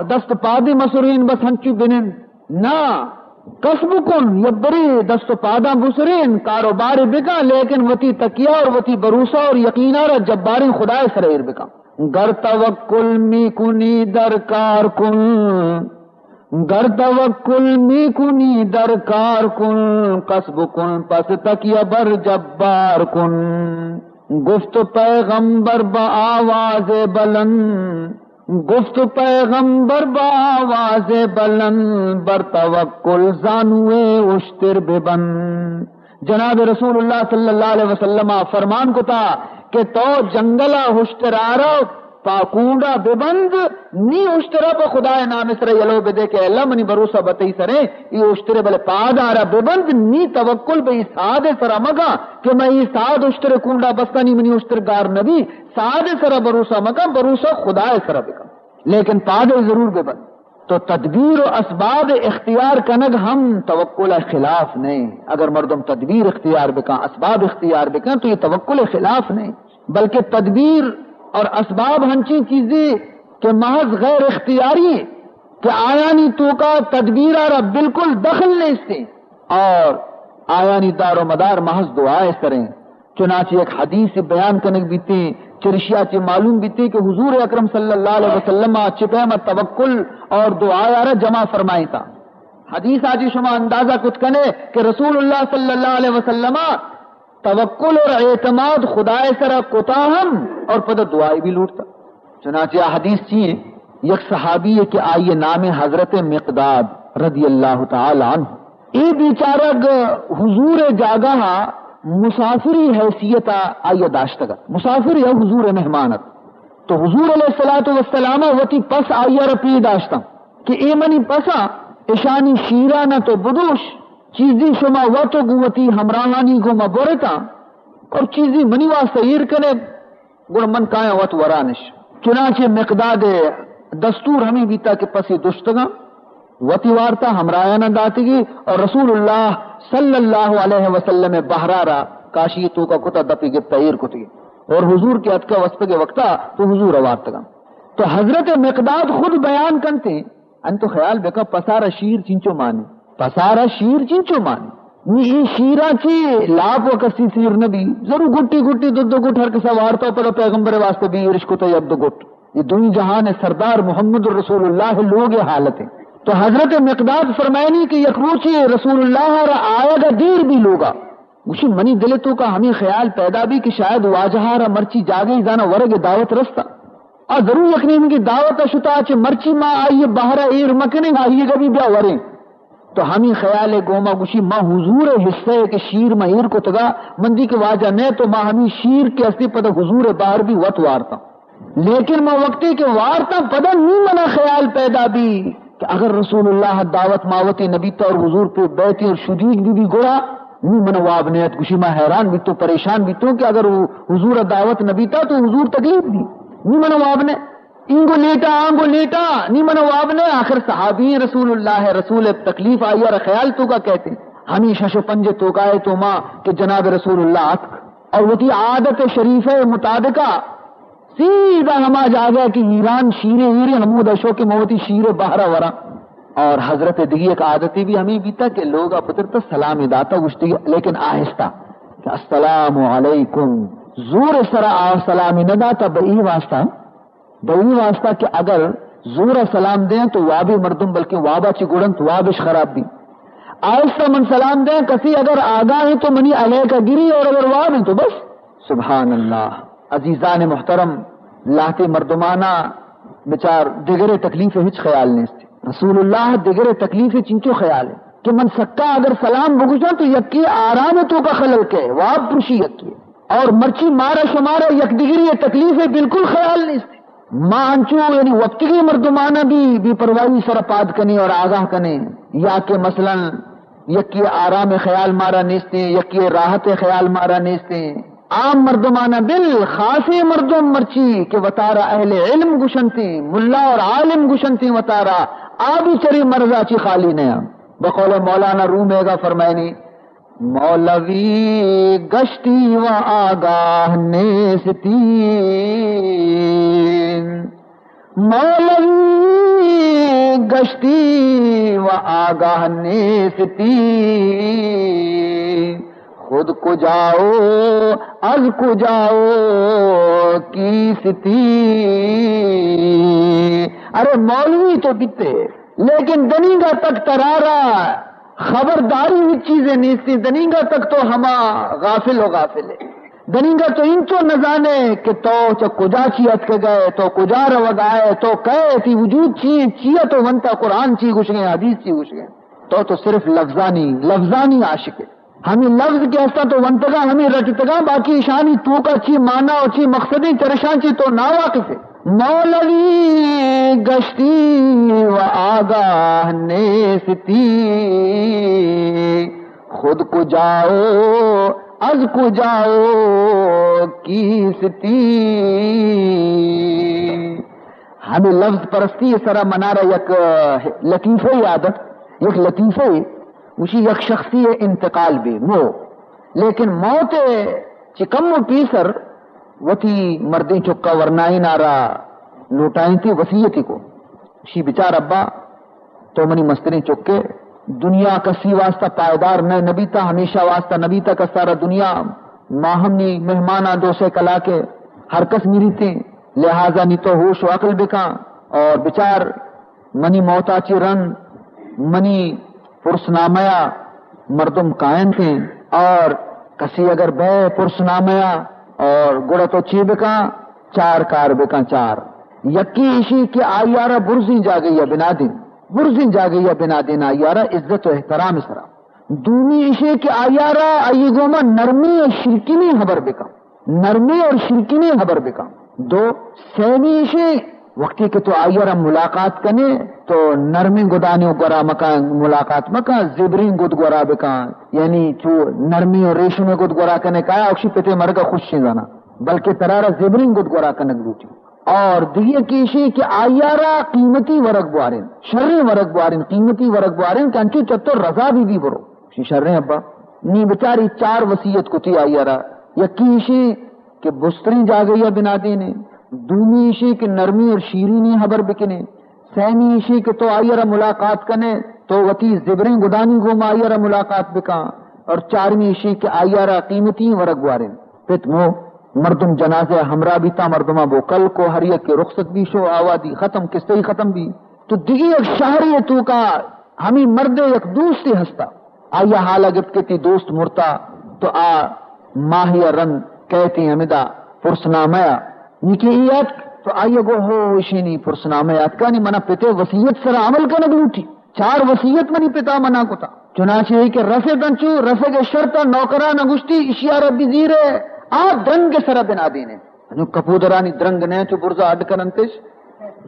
دست پادی مسرین بس ہنچو بنند۔ نہ، کسب کن، یبری دست و پاداں بسرین، کاروبار بکن، لیکن وتی تکیہ اور وتی بھروسہ اور یقینہ را جباریں خدائے سر ایر بکن۔ گر توکل می‌کنی در کار کن، گر توکل می‌کنی در کار کن، کسب کن پس تکیہ بر جبار کن۔ گفت پیغمبر با آواز بلند، گفت پیغمبر با آواز بلند، بر توکل زانوئے اشتر ببند۔ جناب رسول اللہ صلی اللہ علیہ وسلم فرمان کتا کہ تو جنگلا ہشترارا پاکونڈا ببند، نی اشترا پہ خدائے نام سرا یلو بدے کہ اللہ منی بھروسہ بتئی سرے، ای اشترے بلے پادارا ببند، نی توکل بہ ای ساد سرا مگا کہ میں ای ساد اشترے کونڈا بستانی منی اشتر گار نبی، ساد سرا بھروسہ مکن، بھروسہ خدائے سرا بکن، لیکن پادے ضرور ببند۔ تو تدبیر و اسباب اختیار کنگ ہم توکل خلاف نہیں۔ اگر مردم تدبیر اختیار بکن، اسباب اختیار بکن تو یہ توکل خلاف نہیں، بلکہ تدبیر اور اسباب ہنچیں چیزیں کہ محض غیر اختیاری ہیں کہ آیانی توکا تدبیر آرا بالکل دخل نیستے۔ اور آیانی دار و مدار محض دعائے سریں۔ چنانچہ یک حدیث بیان کنگ بیتیں، چرشیا چہ معلوم بیتیں کہ حضور اکرم صلی اللہ علیہ وسلم چہ پیما توکل اور دعا را جمع فرمائیتا۔ حدیث آ چہ شما اندازہ کت کنے کہ رسول اللہ صلی اللہ علیہ وسلم توکل اور اعتماد خدائے سرا کتا ہم اور پدا دعائی بھی لوٹتا۔ چنانچہ آ حدیث چی ہیں؟ یک صحابی ہے کہ آئی نام حضرت مقداد رضی اللہ تعالی عنہ۔ اے بیچارگ حضور جاگہ مسافری حیثیت آئی داشتگ ات۔ مسافر یا حضور مہمان ات۔ تو حضور علیہ الصلوۃ والسلام وتی پس آئی را پی داشتاں کہ اے منی پسا، اشانی شیرانا تو بدوش، چیزی شما وت و گوں وتی ہمراہانی گوما برتا اور چیزی منی واسطہ ایر کنے۔ گڑا من کایاں وت ورانش۔ چنانچہ مقداد دستور ہمیں بیتا کہ پسی دشتگاں، وتی وارتا ہمراہاناں داتگی اور رسول اللہ صلی اللہ علیہ وسلم بہرا را کاشی توکا کتا، دپی گپتا ایر کتگی اور حضور کے اتکا وسپگے وقتا تو حضور وارتگاں۔ تو حضرت مقداد خود بیان کنتے، انت خیال بکن پسارا شیر چنچو مانی، پسارا شیر چنچو مانی۔ نی اے شیراں چی لاپ و کسی سیر نہ بی، ضرور گٹی گٹی دو دو گٹ ہر کسا وارتا و پدا پیغمبر واسطہ بی ایرش کتا یک دو گٹ۔ اے دوئیں جہان سردار محمد رسول اللہ لوگ حالت ہے۔ تو حضرت مقداد فرمائنی کہ یک روچے رسول اللہ را آیگا دیر بی لوگا۔ گوشی، منی دل توکا ہمیں خیال پیدا بی کہ شاید واجہا را مرچی جاگہی زانا ورگ دعوت رستا۔ آ ضرور یک نیمگی دعوت شتا، چہ مرچی ما آئی بہرا ایر مکنیں، آئی گا بی بیا وریں۔ تو ہمیں خیال گوما گوشی، ما حضور حصہ کہ شیر ما ایر کتگا، من دی کہ واجہ نہ تو ما ہمیں شیر کہ استی پدا حضور بہر بی وت وارتا۔ لیکن ما وقتی کہ وارتا پدا نی منا خیال پیدا بی کہ اگر رسول اللہ دعوت ماوتی نبیتا اور حضور پہ بیتی اور شدیگ بی بی گڑا نی منا واب نیت۔ گوشی، ما حیران بیتوں، پریشان بیتوں کہ اگر حضور دعوت نبیتا تو حضور تکلیف بی۔ نی منا واب نے، اینگو لیٹا، آنگو لیٹا، نی منا واب نے۔ آخر صحابی رسول اللہ، رسول تکلیف آئی را خیال توکا کہتے۔ ہمیں شش و پنج توکا ہے تو ما کہ جناب رسول اللہ اتک اور وتی عادت شریفہ مطابقہ سیدھا ہما جاگہ کہ ایران شیرے ایرے ہمودا شو کہ موتی شیر بہرا ورا۔ اور حضرت دگی ایک عادتی بھی ہمیں بیتا کہ لوگا پترتا سلام داتا گوشتی، لیکن آہستہ کہ السلام علیکم۔ زور سرا آ سلام نہ داتا، بہ ای واسطہ، بہ ای واسطہ کہ اگر زور سلام دیں تو وابی مردم بلکہ وابا چی گڑنت، وابش خراب بی۔ آہستہ من سلام دیں، کسی اگر آگاہ ہیں تو منی علیکہ گری اور اگر واب ہیں تو بس۔ سبحان اللہ۔ عزیزان محترم، لہتے مردمانا بچار دگرے تکلیف ہچ خیال نیست۔ رسول اللہ دگرے تکلیف چنچو خیال ہے کہ من سکا اگر سلام بگوشاں تو یکی آرام توکا خلل کئے، واب پرشی یکی۔ اور مرچی مارا شمارا یک دگری تکلیف بالکل خیال نیست۔ ما انچو یعنی وقتگی مردمانا بھی بے پرواہی سر پاد کنیں اور آگاہ کنیں، یا کہ مثلاً یکی آرام خیال مارا نیستیں، یکی راحت خیال مارا نیستیں۔ عام مردمانا بل خاصیں مردم مرچی کہ وتارا اہل علم گشنتیں، ملا اور عالم گشنتیں وتارا، آ بھی چری مرضا چی خالی نیا۔ بقول مولانا روم ایگا فرمائنی، مولوی گشتی و آگاہ نیستی، مولوی گشتی و آگاہ نیستی، خود کجاؤ از کجاؤ کیستی۔ ارے مولوی تو بیتے، لیکن دنیگا تک ترارا خبرداری ہچ چیزے نیستی، دنیگا تک تو ہما غافل و غافل ہے۔ دنیگا تو انچو نزانے کہ تو چہ کجا چی اتکگئے، تو کجا روگائے، تو کئے، تی وجود چی، چیا تو ونتا، قرآن چی گوشگے، حدیث چی گوشگے۔ تو تو صرف لفظانی، لفظانی عاشق ہے۔ ہمیں لفظ کہ ہستاں تو ونتگاں، ہمیں رٹتگاں، باقی اشانی توکا چی معنی و چی مقصدیں چرشاں چی تو ناواقف ہے۔ مولوی گشتی و آگاہ نیستی، خود کجاؤ از کجاؤ کیستی۔ ہمیں لفظ پرستی سرا منارا یک لطیفہ یاد، یک لطیفہ، گوشی یک شخصی انتقال بی مو، لیکن موت چہ کم و پیسر وتی مردیں چکا ورنائیں آرا لوٹائیں تی وصیتی کو۔ شی بچار ابا، تو منی مستریں چکے، دنیا کسی واسطہ پائیدار نہ نبیتا، ہمیشہ واسطہ نبیتا، کسارا دنیا ماہم نی مہماناں دو سے کلاکے ہر کس میریتے، لہذا نی تو ہوش و عقل بکاں اور بچار منی موتا چی رند منی پرسنامہ ء مردم کاینت انت اور کسی اگر بئے پرسنامہ ء اور گڑا تو چی بکاں؟ چار کار بکاں، چار۔ یکی ایشی کہ آئی ء را برزیں جاگہے ء بنا دین، برزیں جاگہے ء بنا دین، آئی ء را عزت و احترام سرا۔ دومی ایشی کہ آئی ء را آئی گوما نرمی و شرکنی ہبر بکن۔ نرمی اور شرکنی ہبر بکن۔ دو، سیمی ایشی، وقتی کہ تو آئی ء را ملاقات کنے تو نرمیں گدانی گورا مکن، ملاقات مکن، زبریں گد گورا بکن، یعنی چو نرمیں اور ریشمیں گد گورا کنے کایا اکشی پتے مرگ خوش زانا، بلکہ ترارا زبریں گد گورا کنگ لوٹی۔ اور دیگہ کہ ایشی کہ آئی ء را قیمتی ورگ بوارین، شریں ورگ بوارین، قیمتی ورگ بوارین کہ انچو چتو رضا بی بی برو۔ شی شریں ابا۔ نی بچاری چار وصیت کتی آئی ء را۔ یکی ایشی کہ بستریں جاگہی ء بنا دینے۔ دومی ایشی کہ نرمی اور شیرینی ہبر بکنے۔ سیمی ایشی کہ تو آئی ء را ملاقات کنے تو وتی زبریں گدانی گوما آئی ء را ملاقات بکن۔ اور چارمی ایشی کہ آئی ءَ را قیمتی ورگ بوارین۔ پت مو مردم جنازہ ءَ ہمراہ بیتا، مردماں بو کل کو، ہر یک کہ رخصت بی شو، آوادی ختم، قصہ ہی ختم بی۔ تو دگی یک شہری ءِ توکا ہمیں مرد ءِ یک دوستے ہستا، آئی ءَ حال ءَ گپت کہ تی دوست مرتا، تو آ ماہی ءَ رند کئے تی ہمدا پرس نامہ ءَ۔ نی کہ ای اتک تو آئی ءَ گو، ہو، اشی نی پرس نامہ ءَ اتکا، نی منا پت ءِ وصیت سرا عمل کنگ لوٹی۔ چار وصیت منی پتا منا کتا۔ چنانچہ ای کہ رست انچو رسگ ءِ شرط ءَ نوکران ءَ گوشتی، اشی ءَ را بزیرے، آ درنگ ءِ سرا بنا دینے۔ انو کپودرانی درنگ نہ چو برزا اڈ کننتش،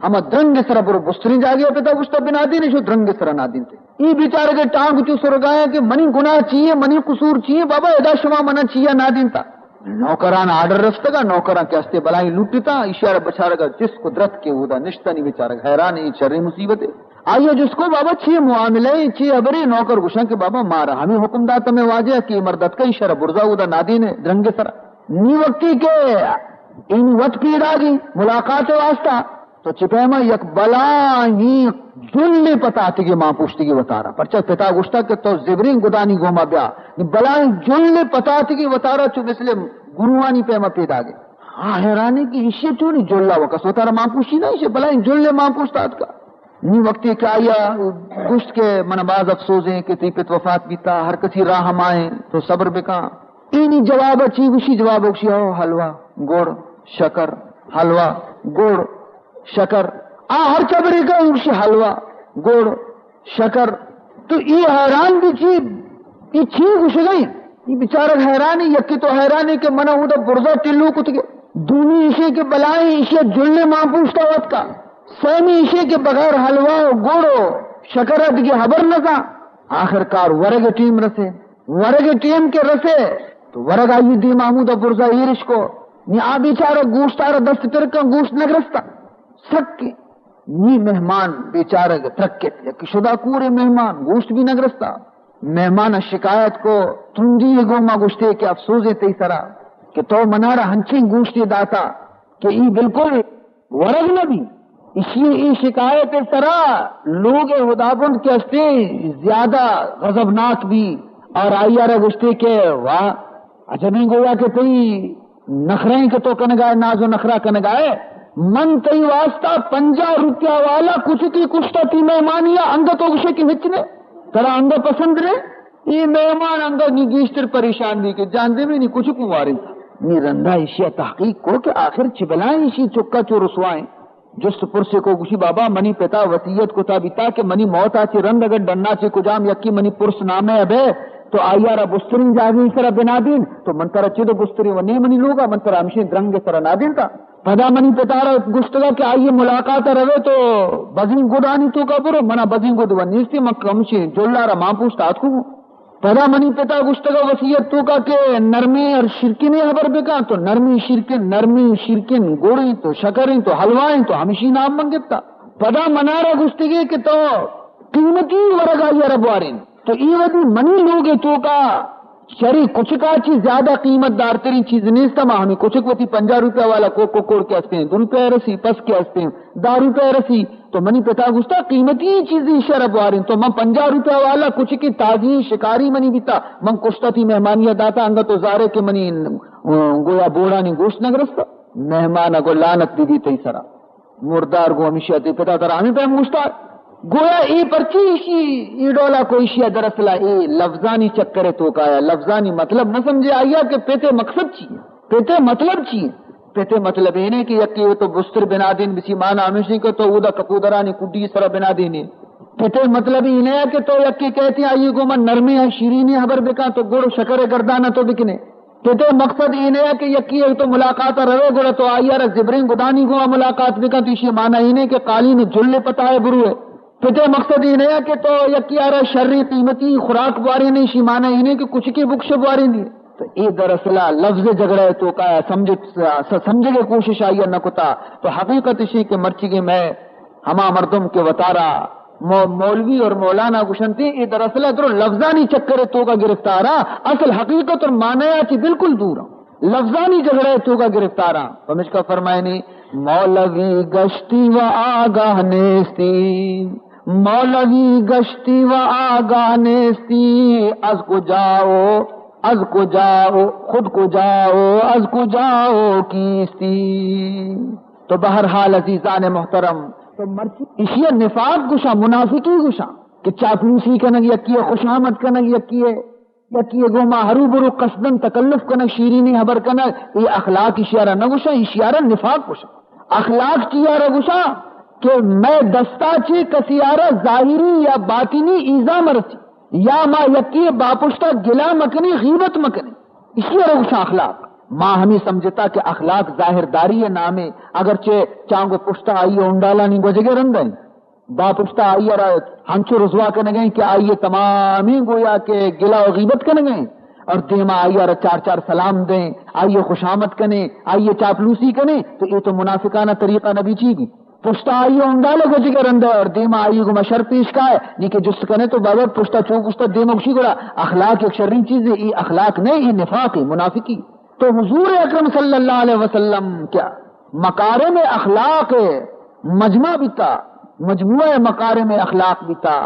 ہما درنگ ءِ سرا برو بستریں جاگہ ءَ پتا گوشتا بنا دینے، شو درنگ ءِ سرا نادینتے۔ ای بیچارگ ءِ ٹانگ چو سرگایا کہ منی گناہ چیے، منی قصور چیے، بابا ادا شما منا چیا نادینتا؟ نوکران آرڈر رستگا، نوکران کہ ہستے بلائیں لوٹتا، اشی ءَ را بچارگا جست کو درت کے اودا نشتانی بیچارگ حیران، ای چرے مصیبتے۔ آئی ءَ جست کو، بابا چی معاملہ ہے، چی حبرے؟ نوکر گوشاں کہ بابا مارا ہمیں حکم داتا میں واجہ کہ مرد اتکا، اشی ءَ را برزا اودا نادینے درنگ ءِ سرا۔ نی وقتی کہ اینی وت پیداگی ملاقات ءِ واسطہ، تو چہ پیما یک بلاہیں جلے پتاتگی مان پوشتگی وتارا۔ پرچا پتا گوشتا کہ تو زبریں گدانی گوما بیا۔ نی بلاہیں جلے پتاتگی وتارا چو مثل گروہانی پیما پیداگی۔ ہاں، حیرانی کہ ایشی چونی جلا وکس وتارا مان پوشی نہ، ایشی بلاہیں جلے مان پوشتا اتکا۔ نی وقتی کہ آئی ءَ گوشت کہ من باز افسوز ہیں کہ تی پت وفات بیتا، ہر کسی راہ ہمائیں، تو صبر بکاں۔ اینی جواب چی گوشی؟ جواب گوشی، او حلوہ، گڑ، شکر، حلوہ، گڑ، شکر۔ آ ہر چبرے کا گوشی حلوہ، گڑ، شکر۔ تو ای حیران بی چی، ای چی گوشگئی؟ ای بیچارگ حیران ہے، یکی تو حیران ہے کہ منا اودا برزا ٹلو کتگے۔ دومی ایشی کہ بلائیں ایشی جلے مان پوشتا وت کا۔ سیمی ایشی کہ بغیر حلوہ و گڑ و شکر ءَ دگہ حبر نزاں۔ آخر کار ورگ ءِ ٹیم رسے۔ ورگ ءِ ٹیم کہ رسے تو ورگ آئی دیما ہمودا برزا ایرش کو۔ نی آ بیچارہ گوشت ءَ را دست پر کن، گوشت نگرستا۔ سک نی مہمان بیچارگ ترکت، یکی شدا کورے مہمان، گوشت بھی نگرستا۔ مہمان ءَ شکایت کو، ترندی ءِ گوما گوشتے کہ افسوزے تئی سرا کہ تو منارا ہنچیں گوشتے داتا کہ ای بالکل ورگ نہ بی۔ ایشی ءِ اے شکایت ءِ سرا لوگ ءِ ہدابند کہ ہستے زیادہ غضبناک بی اور آئی ءَ را گوشتے کہ واہ، عجبیں گویا کہ تئی نخرہ ایں کہ تو کنگائے، ناز و نخرہ کنگائے۔ من تئی واسطہ پنجاہ روپیہ والا کچکے کشتا تی مہمانی ءَ، انگت تو گوشے کہ ہچ نے، ترا انگت پسند نے۔ اے مہمان انگت نی گیشتر پریشان بی کہ جان دے میں نی کچکوں واریں۔ نی رندا ایشی ءَ تحقیق کو کہ آخر چہ بلائیں ایشی چکا چو رسوائیں۔ جست پرسے کو، گوشی، بابا، منی پتا وصیت کتا بیتا کہ منی موت ءَ چہ رند اگر ڈنا چہ کجام یکی منی پرس نامہ ءَ بے تو آئی ءَ را بستریں جاگہے سرا بنا دین، تو من ترا چد بستریں و نے منی لوگا، من ترا ہمشیں درنگ سرا نادینتا۔ پدا منی پتا را گوشتگا کہ آئی ملاقات ءَ روے تو بزیں گڈانی توکا برو، منا بزیں گڈ و نیستی، من کمشیں جلا را مان پوشت آتکو۔ پدا منی پتا گوشتگا وصیت توکا کہ نرمیں اور شیرکنیں حبر بکن، تو نرمیں شیرکن، نرمیں شیرکن، گڑیں تو شکریں تو حلوائیں تو ہمشی نام من گپتا۔ پدا منارا گوشتگے کہ تو قیمتی ورگ آئی ءَ را بوارین، تو ای ودی منی لوگ ءِ توکا شری کچکا چی زیادہ قیمت دارترین چیز نیست۔ ما ہمیں کچک وتی پنجاہ روپیہ والا کوکو کوڑ کے ہستے ہیں، دو روپیہ رسی، پس کے ہستے ہیں، دہ روپیہ رسی۔ تو منی پتا گوشتا، قیمتی چیزی شر بوارین، تو من پنجاہ روپیہ والا کچکی تازی شکاری منی بیتا، من کشتا تی مہمانی داتا، انگا تو زارے کہ منی، اه، گویا بوڑانی گوشت نگرستا۔ مہمان گو لعنت بی بی تئی سرا۔ مردار گو ہمیشی تی پتا ترا ہمیں پیم گوشتا۔ گویا اے پرچی ایشی، اے ڈولا کو ایشی دراصل اے لفظانی چکر توکایا، لفظانی مطلب نہ سمجھے آیا کہ پتے مقصد چی ہے، پتے مطلب چی ہے۔ پتے مطلب اے نہیں کہ یکی تو بستر بنا دین، بسی مانا ہمیشی کہ تو اودا کپودرانی کڈی سرا بنا دینے۔ پتے مطلب اے نہیں کہ تو یکی کہتی آئی گو من نرمی ہے، شیرینی حبر بکا تو گڑ و شکر گردانا تو بکنے۔ پتے مقصد اے نہیں کہ یکی تو ملاقات روے گڑا تو آئی را زبریں گدانی گو ملاقات بکا، تو ایشی مانا اے نہیں کہ قالین جل پتا ہے بروے۔ پتے مقصد اے نیا کہ تو یکی آرا شری قیمتی خوراک بوارے نے، ایشی مانا اے نے کہ کچکے بکش بوارے نے۔ تو اے دراصل لفظ جھگڑا ہے تو کا سمجھ، س-، سمجھگے کوشش آئی نہ کتا۔ تو حقیقت اشی کہ مرچیگے میں ہما مردم کہ وتارا مو-، مولوی اور مولانا گشنتے، اے دراصل درو لفظانی چکر تو کا گرفتارا، اصل حقیقت اور معنی چی بالکل دور۔ لفظانی جھگڑا توکا گرفتاراں۔ پمشکا فرمائنی، مولوی گشتی و آگاہ نیستی۔ مولوی گشتی و آگاہ نیستی، از کجا و، از کجا و، خود کجا و، از کجا و کیستی۔ تو بہرحال عزیزان محترم، تو مرچی اشیا نفاق گوشاں، منافقی گوشاں کہ چاپلوسی کنگ، یکی خوشامد کنگ، یکی یکی گوما ہرو برو قصدن تکلف کنگ، شیرینی ہبر کنگ، اے اخلاق اشیارا نہ گوشاں، اشیارا نفاق گوشاں۔ اخلاق چیارا گوشاں کہ مئے دستا چے کسیارا ظاہری یا باطنی ایذا مرسی، یا ما یکی باپشتا گلا مکنی، غیبت مکنی، اشیارا گوشاں اخلاق۔ ما ہمیں سمجھتا کہ اخلاق ظاہر داری نامے، اگرچہ چانگو پشتا آئی انڈالانی گوجگے رندیں، باپشتا آئی ء را ہنچو رسوا کنگ ء کہ آئی ء تمامیں گویا کہ گلہ و غیبت کنگ ء، اور دیما آئی ء را چار چار سلام دیں، آئی ء خوشامد کنیں، آئی ء چاپلوسی کنیں، تو اے تو منافقانہ طریقہ نبی چی بی؟ پشتا آئی ء انڈال گوجگ ء رند ء اور دیما آئی ء گما شر پیش کائے، نی کہ جست کنے تو بابا پشتا چو گشتا، دیما گشی گڑا اخلاق یک شریں چیزے، اے اخلاق نہ، اے نفاق، اے منافقی۔ تو حضور اکرم صلی اللہ علیہ وسلم کیا مکارم اخلاق مجمع بیتا، مجموعہ مکارم اخلاق بیتا۔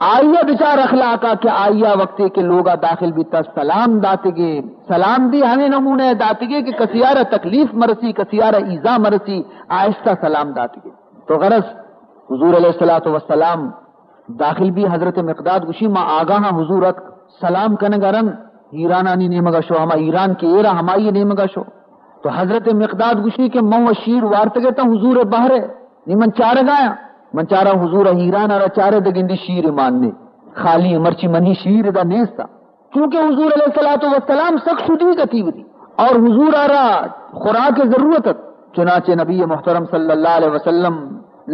آئیا بچار اخلاقا کہ آئیا وقتی کہ لوگا داخل بیتا سلام داتگے، سلام بھی ہمیں نمونہ داتگے کہ کسیارا تکلیف مرسی، کسیارا ایذا مرسی، آہستہ سلام داتگے۔ تو غرض حضور علیہ الصلوۃ والسلام داخل بی، حضرت مقداد گوشی، ما آگاہاں حضور اتک، سلام کنگ ء رند ایرانانی نیمگا شو، ہما ایران کہ ایرا ہمائی نیمگا شو۔ تو حضرت مقداد گوشی کہ من و شیر وارتگ اتاں حضور بہر ء، نی من چارگ آیاں، من چارا حضور ایران ء را چارے دگندی شیر مان نے، خالی مرچی منی شیر دا نیستا۔ چونکہ حضور علیہ الصلوۃ والسلام سک شدیگ اتی وتی اور حضور آرا خوراک ضرورت ات، چنانچہ نبی محترم صلی اللہ علیہ وسلم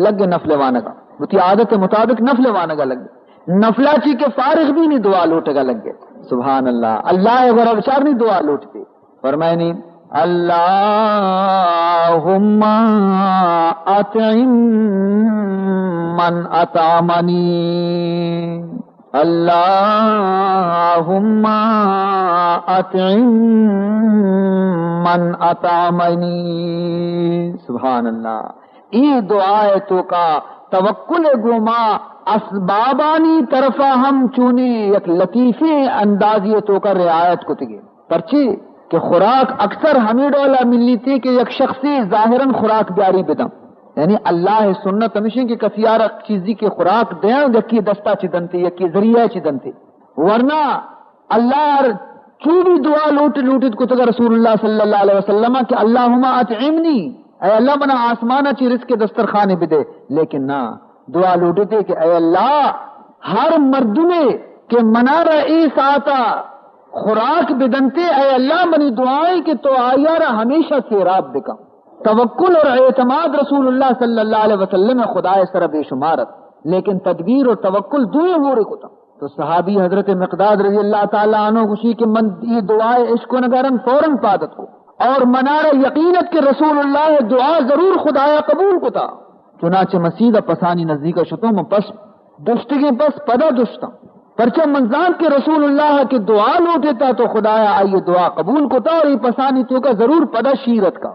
لگ نفل وانگا، وتی عادت مطابق نفل وانگا لگ۔ نفلا چی کہ فارغ بھی نی دعا لوٹگا لگ۔ سبحان اللہ، اللہ گورا بچار نی دعا لوٹتے۔ فرمائنی، اللهم اطعم من اطعمنی۔ اللهم اطعم من اطعمنی۔ سبحان اللہ۔ اے دعا ء توکا توکل ء گوما اسبابانی طرفا ہم چونی یک لطیفیں اندازی ء توکا رعایت کتگی۔ پرچے کہ خوراک اکثر ہمے ڈولا ملیتے کہ یک شخصے ظاہراً خوراک بیاری بدن۔ یعنی اللہ ء سنت ہمیشیں کہ کسی آرا چیزی کہ خوراک دیاں، یکی دستا چی دنتے، یکی ذریعہ چی دنتے۔ ورنہ اللہ ار چو بھی دعا لوٹ، لوٹت کتگ رسول اللہ صلی اللہ علیہ وسلم کہ اللہم اطعمنی، اے اللہ منا آسمانا چی رزق دسترخانے بدے۔ لیکن نہ، دعا لوٹتے کہ اے اللہ، ہر مردمے کہ منارا اے ساعتا خوراک بدنتے، اے اللہ منی دعائیں کہ تو آیارا ہمیشہ سیراب بکن۔ توکل اور اعتماد رسول اللہ صلی اللہ علیہ وسلم خدائے سر بے شمار ات، لیکن تدبیر اور توکل دوئیں ہورے کتا۔ تو صحابی حضرت مقداد رضی اللہ تعالی عنہ گوشی کہ من یہ دعائے اشکنگارن فوراً پادت کو اور منارا یقین ات کہ رسول اللہ دعا ضرور خدایا قبول کتا۔ چنانچہ من سیدھا پسانی نزدیکا شتوں، من پس دشتگیں پس پدا دشتاں۔ پرچہ من زانت کہ رسول اللہ کہ دعا لوٹتا تو خدایا آئی دعا قبول کتا اور یہ پسانی توکا ضرور پدا شیر اتکا۔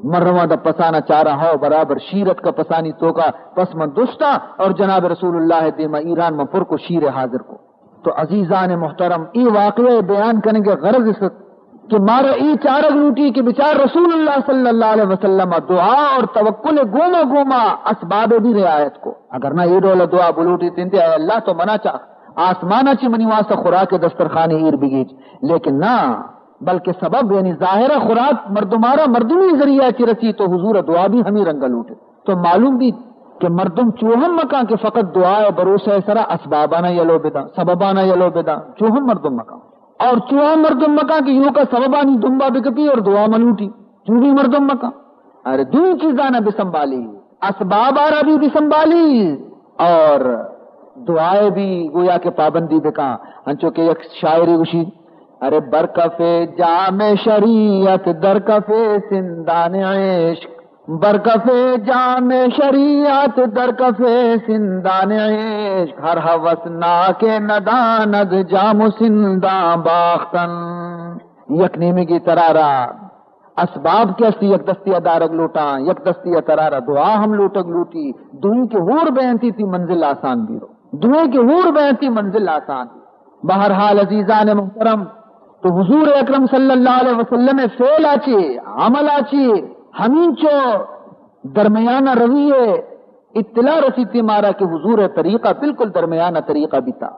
من رواں دا پسانا چارا ہو برابر شیر اتکا پسانی توکا، پس من دشتا اور جناب رسول اللہ دیما ایران من پر کو شیر حاضر کو۔ تو عزیزان محترم، اے واقعہ بیان کنگ غرض است کہ مارا اے چارگ لوٹی کہ بچار رسول اللہ صلی اللہ علیہ وسلم دعا اور توکل گوما گوما اسباب بھی رعایت کو۔ اگر نہ اے ڈول دعا بلوٹی تنتے، اے اللہ تو منا چا آسمانا چی منی واسطہ خوراک دسترخانے ایر بگیج، لیکن نہ، بلکہ سبب یعنی ظاہر خوراک مردمارا مردمی ذریعہ چی رسی تو حضور دعا بھی ہمیں رنگ لوٹے۔ تو معلوم بیت کہ مردم چو ہم مکان کہ فقط دعا ء بھروسہ ء سرا اسبابانا یلو بداں، سببانا یلو بداں، چو ہم مردم مکان۔ اور چو ہم مردم مکان کہ یوکا سببانی دنبا بکپی اور دعا ملوٹی، چو بھی مردم مکان۔ ارے دوئیں چیزانا بسنبھالی، اسباب آرا بھی بسنبھالی اور دعائے بھی گویا کہ پابندی بکاں۔ انچو کہ یک شاعری گوشی، ارے برکف جام شریعت در کف سندان عشق، برکف جام شریعت در کف سندان عشق، ہر ہوس ناک نداند جام و سنداں باختن۔ یک نیمگی ترارا اسباب کہ استی یک دستی ء دارگ لوٹاں، یک دستی ء ترارا دعا ہم لوٹگ لوٹی، دوئیں کہ ہور بینتی تی منزل آسان بیرو، دوئیں کہ ہور بینتی منزل آسان۔ بہرحال عزیزان محترم، تو حضور اکرم صلی اللہ علیہ وسلم فعل آچی، عمل آچی، ہمینچو درمیانہ رویے اطلاع رسیتی مارا کہ حضور ء طریقہ بالکل درمیان ء طریقہ بیتا۔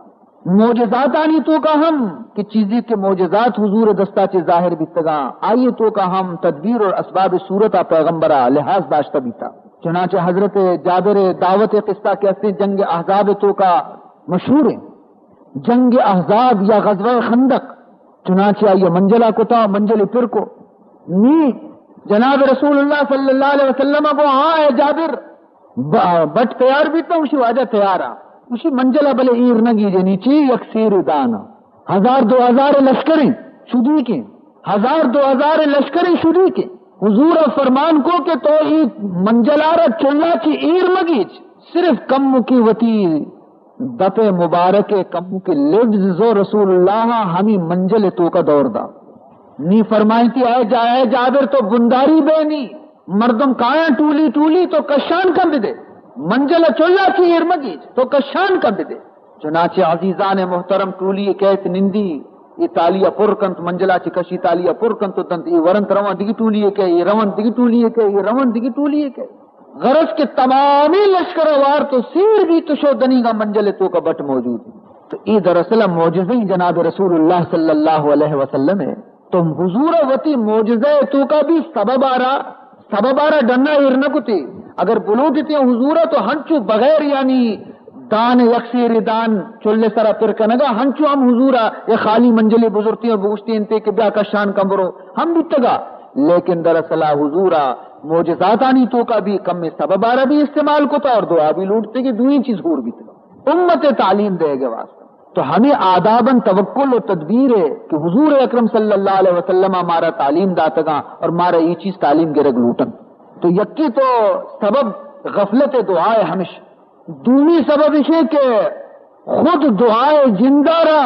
معجزاتانی توکا ہم کہ چیزے کہ معجزات حضور ء دستا چہ ظاہر بیتگاں، آئی ء توکا ہم تدبیر اور اسباب صورت ء پیغمبر ء لحاظ داشتہ بیتا۔ چنانچہ حضرت جابر ء دعوت ء قصہ کہ استیں جنگ احزاب ء توکا مشہور ہیں۔ جنگ احزاب یا غزوہ خندق، چنانچہ آئی ء منجلا کتا، منجل پر کو۔ نی جناب رسول اللہ صلی اللہ علیہ وسلم ء گو، ہاں اے جابر، ب-، بٹ تیار بیتا؟ اشی واجہ تیار آ۔ اشی منجلا بلے ایر نہ گیجے، نی چی یک سیر دانا۔ ہزار دو ہزار لشکریں شدیکیں، ہزار دو ہزار لشکریں شدیکیں۔ حضور ء فرمان کو کہ تو ای منجلارا چلا چی ایر مگیج، صرف کمکی وتی دپ مبارک ء کمو کہ لبز زو رسول اللہ ء ہمی منجل ء توکا دور دا۔ نی فرمائیتی، اے جا-، اے جابر تو بنداری بینی، مردم کایاں ٹولی ٹولی تو کشان کن بدے، منجل ء چلا چی ایر مگیج تو کشان کن بدے۔ چنانچہ عزیزان محترم ٹولی ء کیت نندی، ای تالی ء پر کنت، منجل ء چہ کشی تالی ء پر کنت و دنت، ای ورنت روان دگی ٹولی ء کہ، ای روان دگی ٹولی ء کہ، ای روان دگی ٹولی ء کہ۔ غرض کہ تمامی لشکر ء وارت و سیر بیت و شو دنیگا منجل ء توکا بٹ موجود انت۔ تو اے دراصل ء معجزہ جناب رسول اللہ صلی اللہ علیہ وسلم ہے۔ تو حضور ء وتی معجزہ ء توکا بھی سبب آرا، سبب آرا ڈنا ایر نہ کتی۔ اگر بلوٹتی حضور ء تو ہنچو بغیر یعنی دان یک سیر دان چل سرا پر کنگا، ہنچو ہم حضور ء یہ خالی منجلے بزرتی و بگوشتی انتے کہ بیا کشان کن برو، ہم بیتگا۔ لیکن دراصل حضور ء معجزاتانی توکا بھی کم سبب آرا بھی استعمال کتا اور دعا بھی لوٹتے کہ دوئیں چیز ہور بیتگا۔ امت تعلیم دے گے واسطہ۔ تو ہمیں آداباً توکل و تدبیر ہے کہ حضور اکرم صلی اللہ علیہ وسلم مارا تعلیم داتگاں اور مارا یہ چیز تعلیم گرگ لوٹن۔ تو یکی تو سبب غفلت دعا ہے ہمش۔ دومی سبب اسے کہ خود دعائے جندارا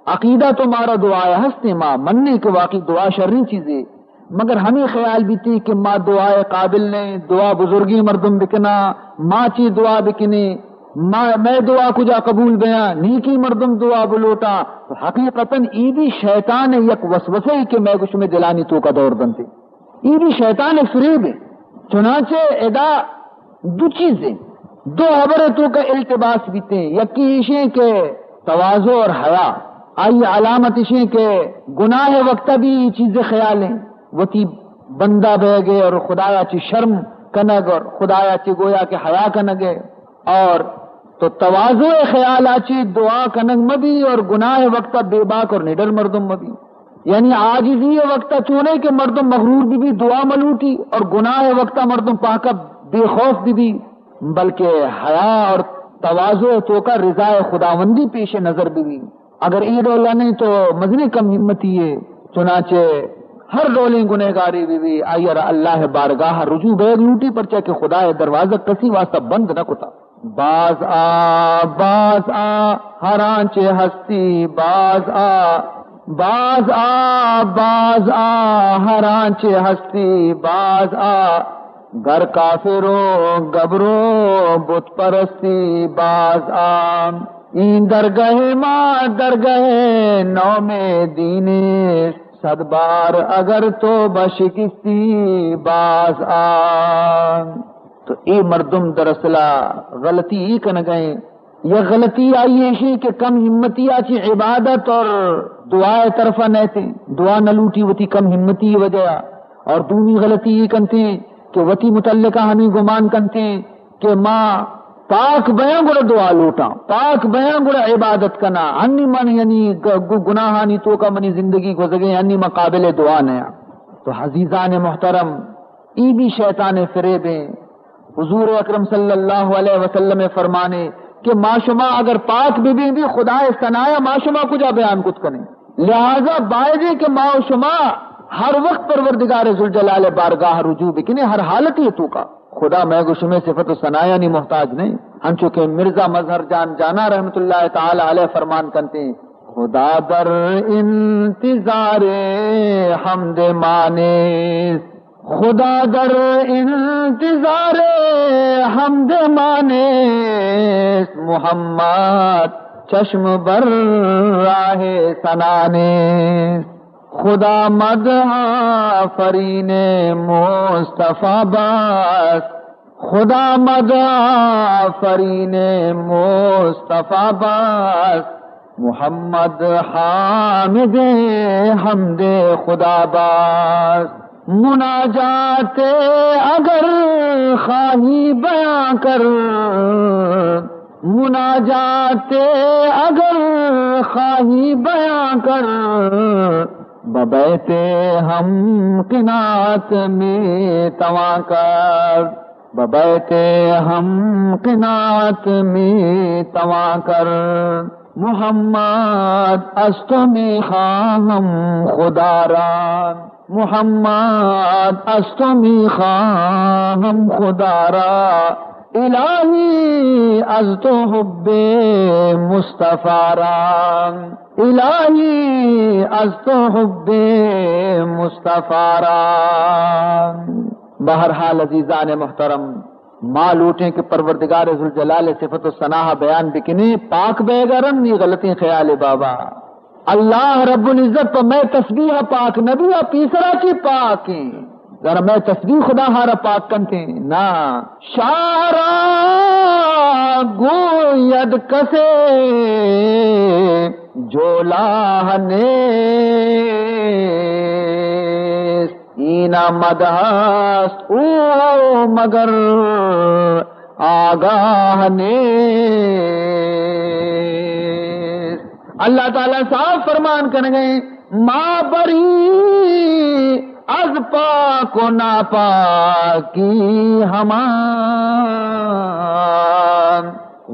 عقیدہ تو مارا دعائے ہستے، ما مننے کہ واقعی دعا شریں چیزے، مگر ہمیں خیال بیتی کہ ما دعائے قابل نہیں، دعا بزرگی مردم بکنا، ما چی دعا بکنے، ما، میں دعا کجا قبول بیاں، نیکی مردم دعا بلوٹا۔ تو حقیقتاً ای بھی شیطان یک وسوسے کہ میں گشمے دلانی توکا دور دنتے۔ ای بھی شیطان فریب ہے۔ چنانچہ ادا دو چیزیں، دو حبر توکا التباس بیتے ہیں۔ یکی ایشیں کہ تواضع اور حیا، آئی علامت ایشیں کہ گناہ وقتا بھی یہ چیز خیال ہیں، وتی بندہ بہ گئے اور خدایا چی شرم کنگ اور خدایا چی گویا کہ حیا کنگ ہے۔ اور تو تواضع خیال آچی دعا کنگ مبی اور گناہ وقتا بے باک اور نڈر مردم مبی۔ یعنی عاجزی وقتا چونے کہ مردم مغرور بی بی دعا ملوٹی اور گناہ وقتا مردم پاکا بے خوف بی بی، بلکہ حیا اور تواضع توکا رضا خداوندی پیش نظر بی بی۔ اگر اے ڈولا نہیں تو مزنی کم ہمتی ہے۔ چنانچہ ہر ڈولیں گنہگاری بی بی، آئی را اللہ بارگاہ رجوع بیگ لوٹی، پرچہ کہ خدا دروازہ کسی واسطہ بند نہ کتا۔ باز آ، باز آ، ہر آنچے ہستی، باز آ، باز آ، باز آ، ہر آنچے ہستی، باز آ، گر کافر و گبر و بت پرستی، باز آ، این درگہ ما درگہ نام دین، صد بار اگر تو بشکستی، باز آ۔ تو اے مردم دراصل غلطی ای کنگئیں۔ یک غلطی آئی ایشی کہ کم ہمتی آ چی عبادت اور دعا طرفا نیتے، دعا نہ لوٹی وتی کم ہمتی وجہ۔ اور دومی غلطی ای کنتے کہ وتی متعلقہ ہمیں گمان کنتے کہ ما پاک بیاں گڑا دعا لوٹاں، پاک بیاں گڑا عبادت کناں، ہنی من یعنی گ-، گ-، گناہانی توکا منی زندگی گزگے، ہنی من قابل دعا نیاں۔ تو عزیزان محترم، ای بھی شیطان فریبیں۔ حضور اکرم صلی اللہ علیہ وسلم فرمانے کہ ما شما اگر پاک ببیں بھی خدائے ثنایا ما شما کجا بیان کت کنیں؟ لہذا بایدیں کہ ما و شما ہر وقت پروردگار ذوالجلال بارگاہ رجوع بکنیں، ہر حالتی توکا۔ خدا مئے گو شمئے صفت و ثنایانی محتاج نہ انت۔ ہنچو کہ مرزا مظہر جان جانا رحمت اللہ تعالی علیہ فرمان کنت انت، خدا در انتظار حمد ما نیست. خدا در انتظار حمد ما نیست، محمد چشم بر راه ثنا نیست. خدا مدح آفرین مصطفی بس، خدا مدح آفرین مصطفی بس، محمد حامد حمد خدا بس. مناجات اگر خواهی بیان کر، مناجات اگر خواهی بیان کر، به بیت هم قناعت می‌توان کرد. به بیت هم قناعت می‌توان کرد. محمد، از تو می‌خواهم خدا را، محمد، از تو می‌خواهم خدا را، الهی، از تو حب مصطفی را، الهی، از تو حب مصطفی را. بہرحال عزیزان محترم، ما لوٹیں کہ پروردگار ذوالجلال صفت و ثنا بیان بکنیں، پاک بیگا رند نی غلطیں خیال بابا. اللہ رب العزت پہ مئے تسبیح پاک نبی، آ پیسرا چی پاکیں؟ ذرا مئے تسبیح خدا ہارا پاک کنتیں؟ نا. شاہ را گوید کسے جولاہ نیست، این مدح است او مگر آگاہ نیست. اللہ تعالی صاف فرمان کنگے، ما بری از پاک و ناپاکی ہمان،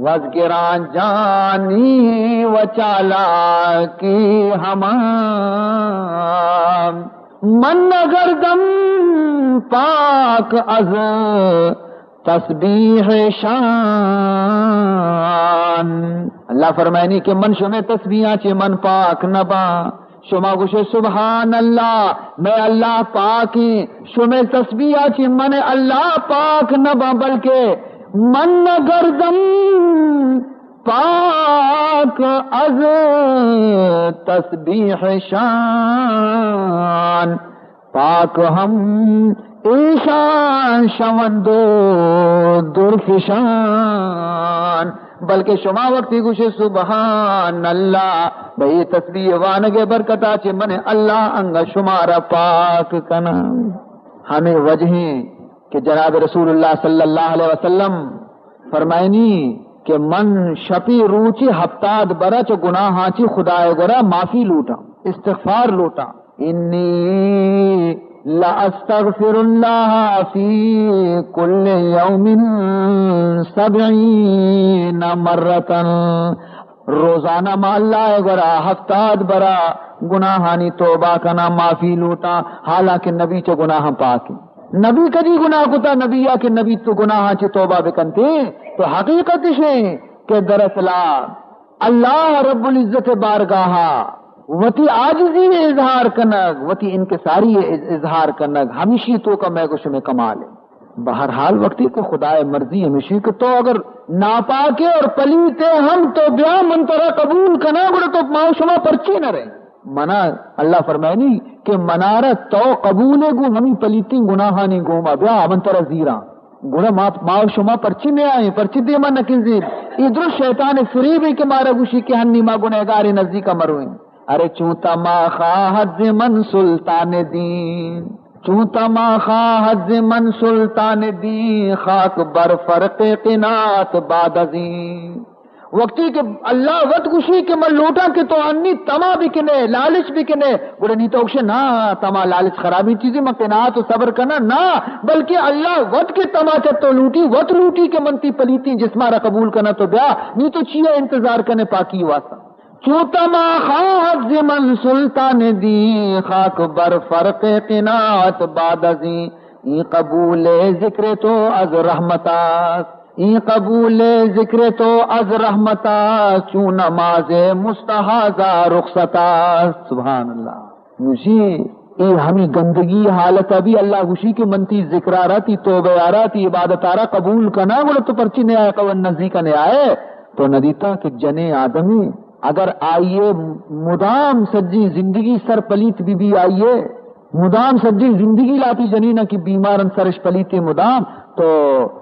وز گران جانی و چالاکی ہمان. من نگردم پاک از تسبیح شان. اللہ فرمائنی کہ من شمے تسبیحاں چی من پاک نباں. شما گوشے سبحان اللہ، مئے اللہ پاکیں. شمے تسبیحاں چی من اللہ پاک نباں، بلکہ من نگردم پاک از تسبیح شان، پاک ہم ایشان شوند و درفشان. بلکہ شما وقتی گوشے سبحان اللہ، بہ اے تسبیح وانگ ءِ برکت ءَ چہ من اللہ انگہ شمارا پاک کناں. ہمے وجہیں کہ جناب رسول اللہ صلی اللہ علیہ وسلم فرمائنی کہ من شپی روچی ہپتاد برا چہ گناہاں چی خدائے گورا معافی لوٹاں، استغفار لوٹاں. انی لاستغفر اللہ فی کل یوم سبعین مرتن. روزانہ ما اللہ ءِ گورا ہفتاد برا گناہانی توبہ کناں، معافی لوٹاں، حالانکہ نبی چہ گناہاں پاک ایں. نبی کدی گناہ کتا؟ نبی یا کہ نبی تو گناہاں چہ توبہ بکنتے؟ تو حقیقت اش ایں کہ دراصل اللہ رب العزت ءِ بارگاہا وتی عاجزی ءِ اظہار کنگ، وتی انکساری ءِ اظہار کنگ، ہمیشی توکا مئے گو شمے کمال ایں. بہرحال، وقتی کہ خدائے مرضی ہمیشی کہ تو اگر ناپاکے اور پلیتے ہم تو بیا، من ترا قبول کناں، گڑا تو ما و شما پرچی نہ رہے؟ منا اللہ فرمائنی کہ منارا تو قبولے گو ہمی پلیتیں گناہانی گوما، بیا من ترا زیراں. گڑا ما، ما و شما پرچی نیائیں، پرچی دیما نکنزیں؟ اے درست شیطان فریبے کہ مارا گوشی کہ ہنی ما گنہگارے نزدیکا مرویں. ارے چون تما خواہد ز من سلطان دین، چون تما خواہد ز من سلطان دین، خاک بر فرق قناعت بعد از این. وقتی کہ اللہ وت گوشی کہ من لوٹاں کہ تو انی تما بکنے، لالچ بکنے، گڑا نی تو گوشے نا، تما لالچ خرابیں چیزے، من قناعت و صبر کناں، نا، بلکہ اللہ وت کہ تما چہ تو لوٹی، وت لوٹی کہ من تی پلیتیں جسمارا قبول کناں، تو بیا، نی تو چیا انتظار کنے پاکی واسطہ؟ چو تما خواہد ز من سلطان دین، خاک بر فرق قناعت بعد از این، این قبول ذکر تو از رحمت است. این قبول ذکر تو از رحمت است، چون نماز مستحاضہ رخصت است۔ سبحان اللہ۔ گوشی، اے ہمے گندگی حالت ءَ بھی اللہ گوشی کہ من تی ذکر ءَ را، تی توبہ ءَ را، تی عبادت ءَ را قبول کناں، گڑا تو پرچی نیائے قبر نزدیک ءَ نیائے؟ تو ندیتا کہ جنیں آدمے اگر آئیے مدام سجی زندگی سر پلیت بی بی آئیے، مدام سجی زندگی لاتی جنینا کہ بیمارن سرش پلیتے مدام، تو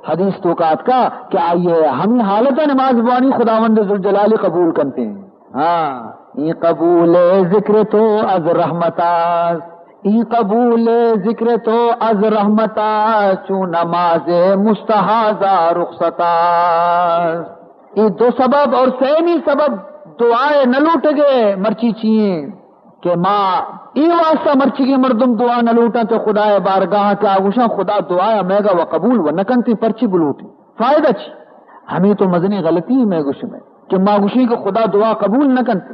حدیث تو کا اتکا کہ آئیے ہمیں حالت نماز بوانی خداوند ذوالجلال قبول کنتے ہیں۔ ہاں، این قبول ذکر تو از رحمت است، این قبول ذکر تو از رحمت است، چون نماز مستحاضہ رخصت است۔ اے دو سبب اور سیمی سبب دعائے نہ لوٹگے مرچی چیئیں کہ ما اے واسطہ مرچیگیں مردم دعا نہ لوٹاں تو خدائے بارگاہ کہ آ گوشاں خدا دعایا میگا و قبول و نہ کنتی، پرچی بلوٹی، فائدہ چی؟ ہمیں تو مزنیں غلطی میں گوشمے کہ ما گوشیں کہ خدا دعا قبول نہ کنتی۔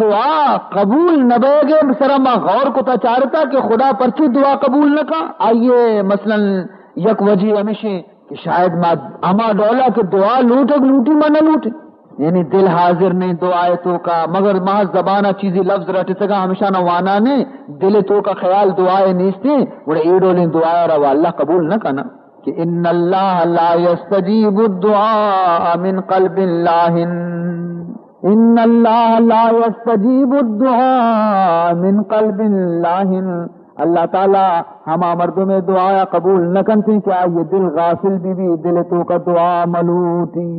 دعا قبول نہ بیگے سرا ما غور کتا چارتا کہ خدا پرچی دعا قبول نہ کا؟ آئیے مثلاً یک وجہ ہمیشیں کہ شاید ما ہما ڈولا کہ دعا لوٹگ لوٹی ما نہ لوٹیں، یعنی دل حاضر نہیں دعائے تو کا، مگر محض زبانا چیزی لفظ رٹتگا ہمیشانا وانا نے، دل تو کا خیال دعائے نیستے، گڑا اے ڈولیں دعائے را اللہ قبول نہ کنا کہ ان اللہ لا یستجیب الدعاء من قلب لاهٍ۔ ان اللہ لا یستجیب الدعاء من قلب لاهٍ۔ اللہ تعالی ہما مردم دعایا قبول نہ کنتے کہ آئیے دل غافل بی بی، دل تو کا دعا ملوٹی۔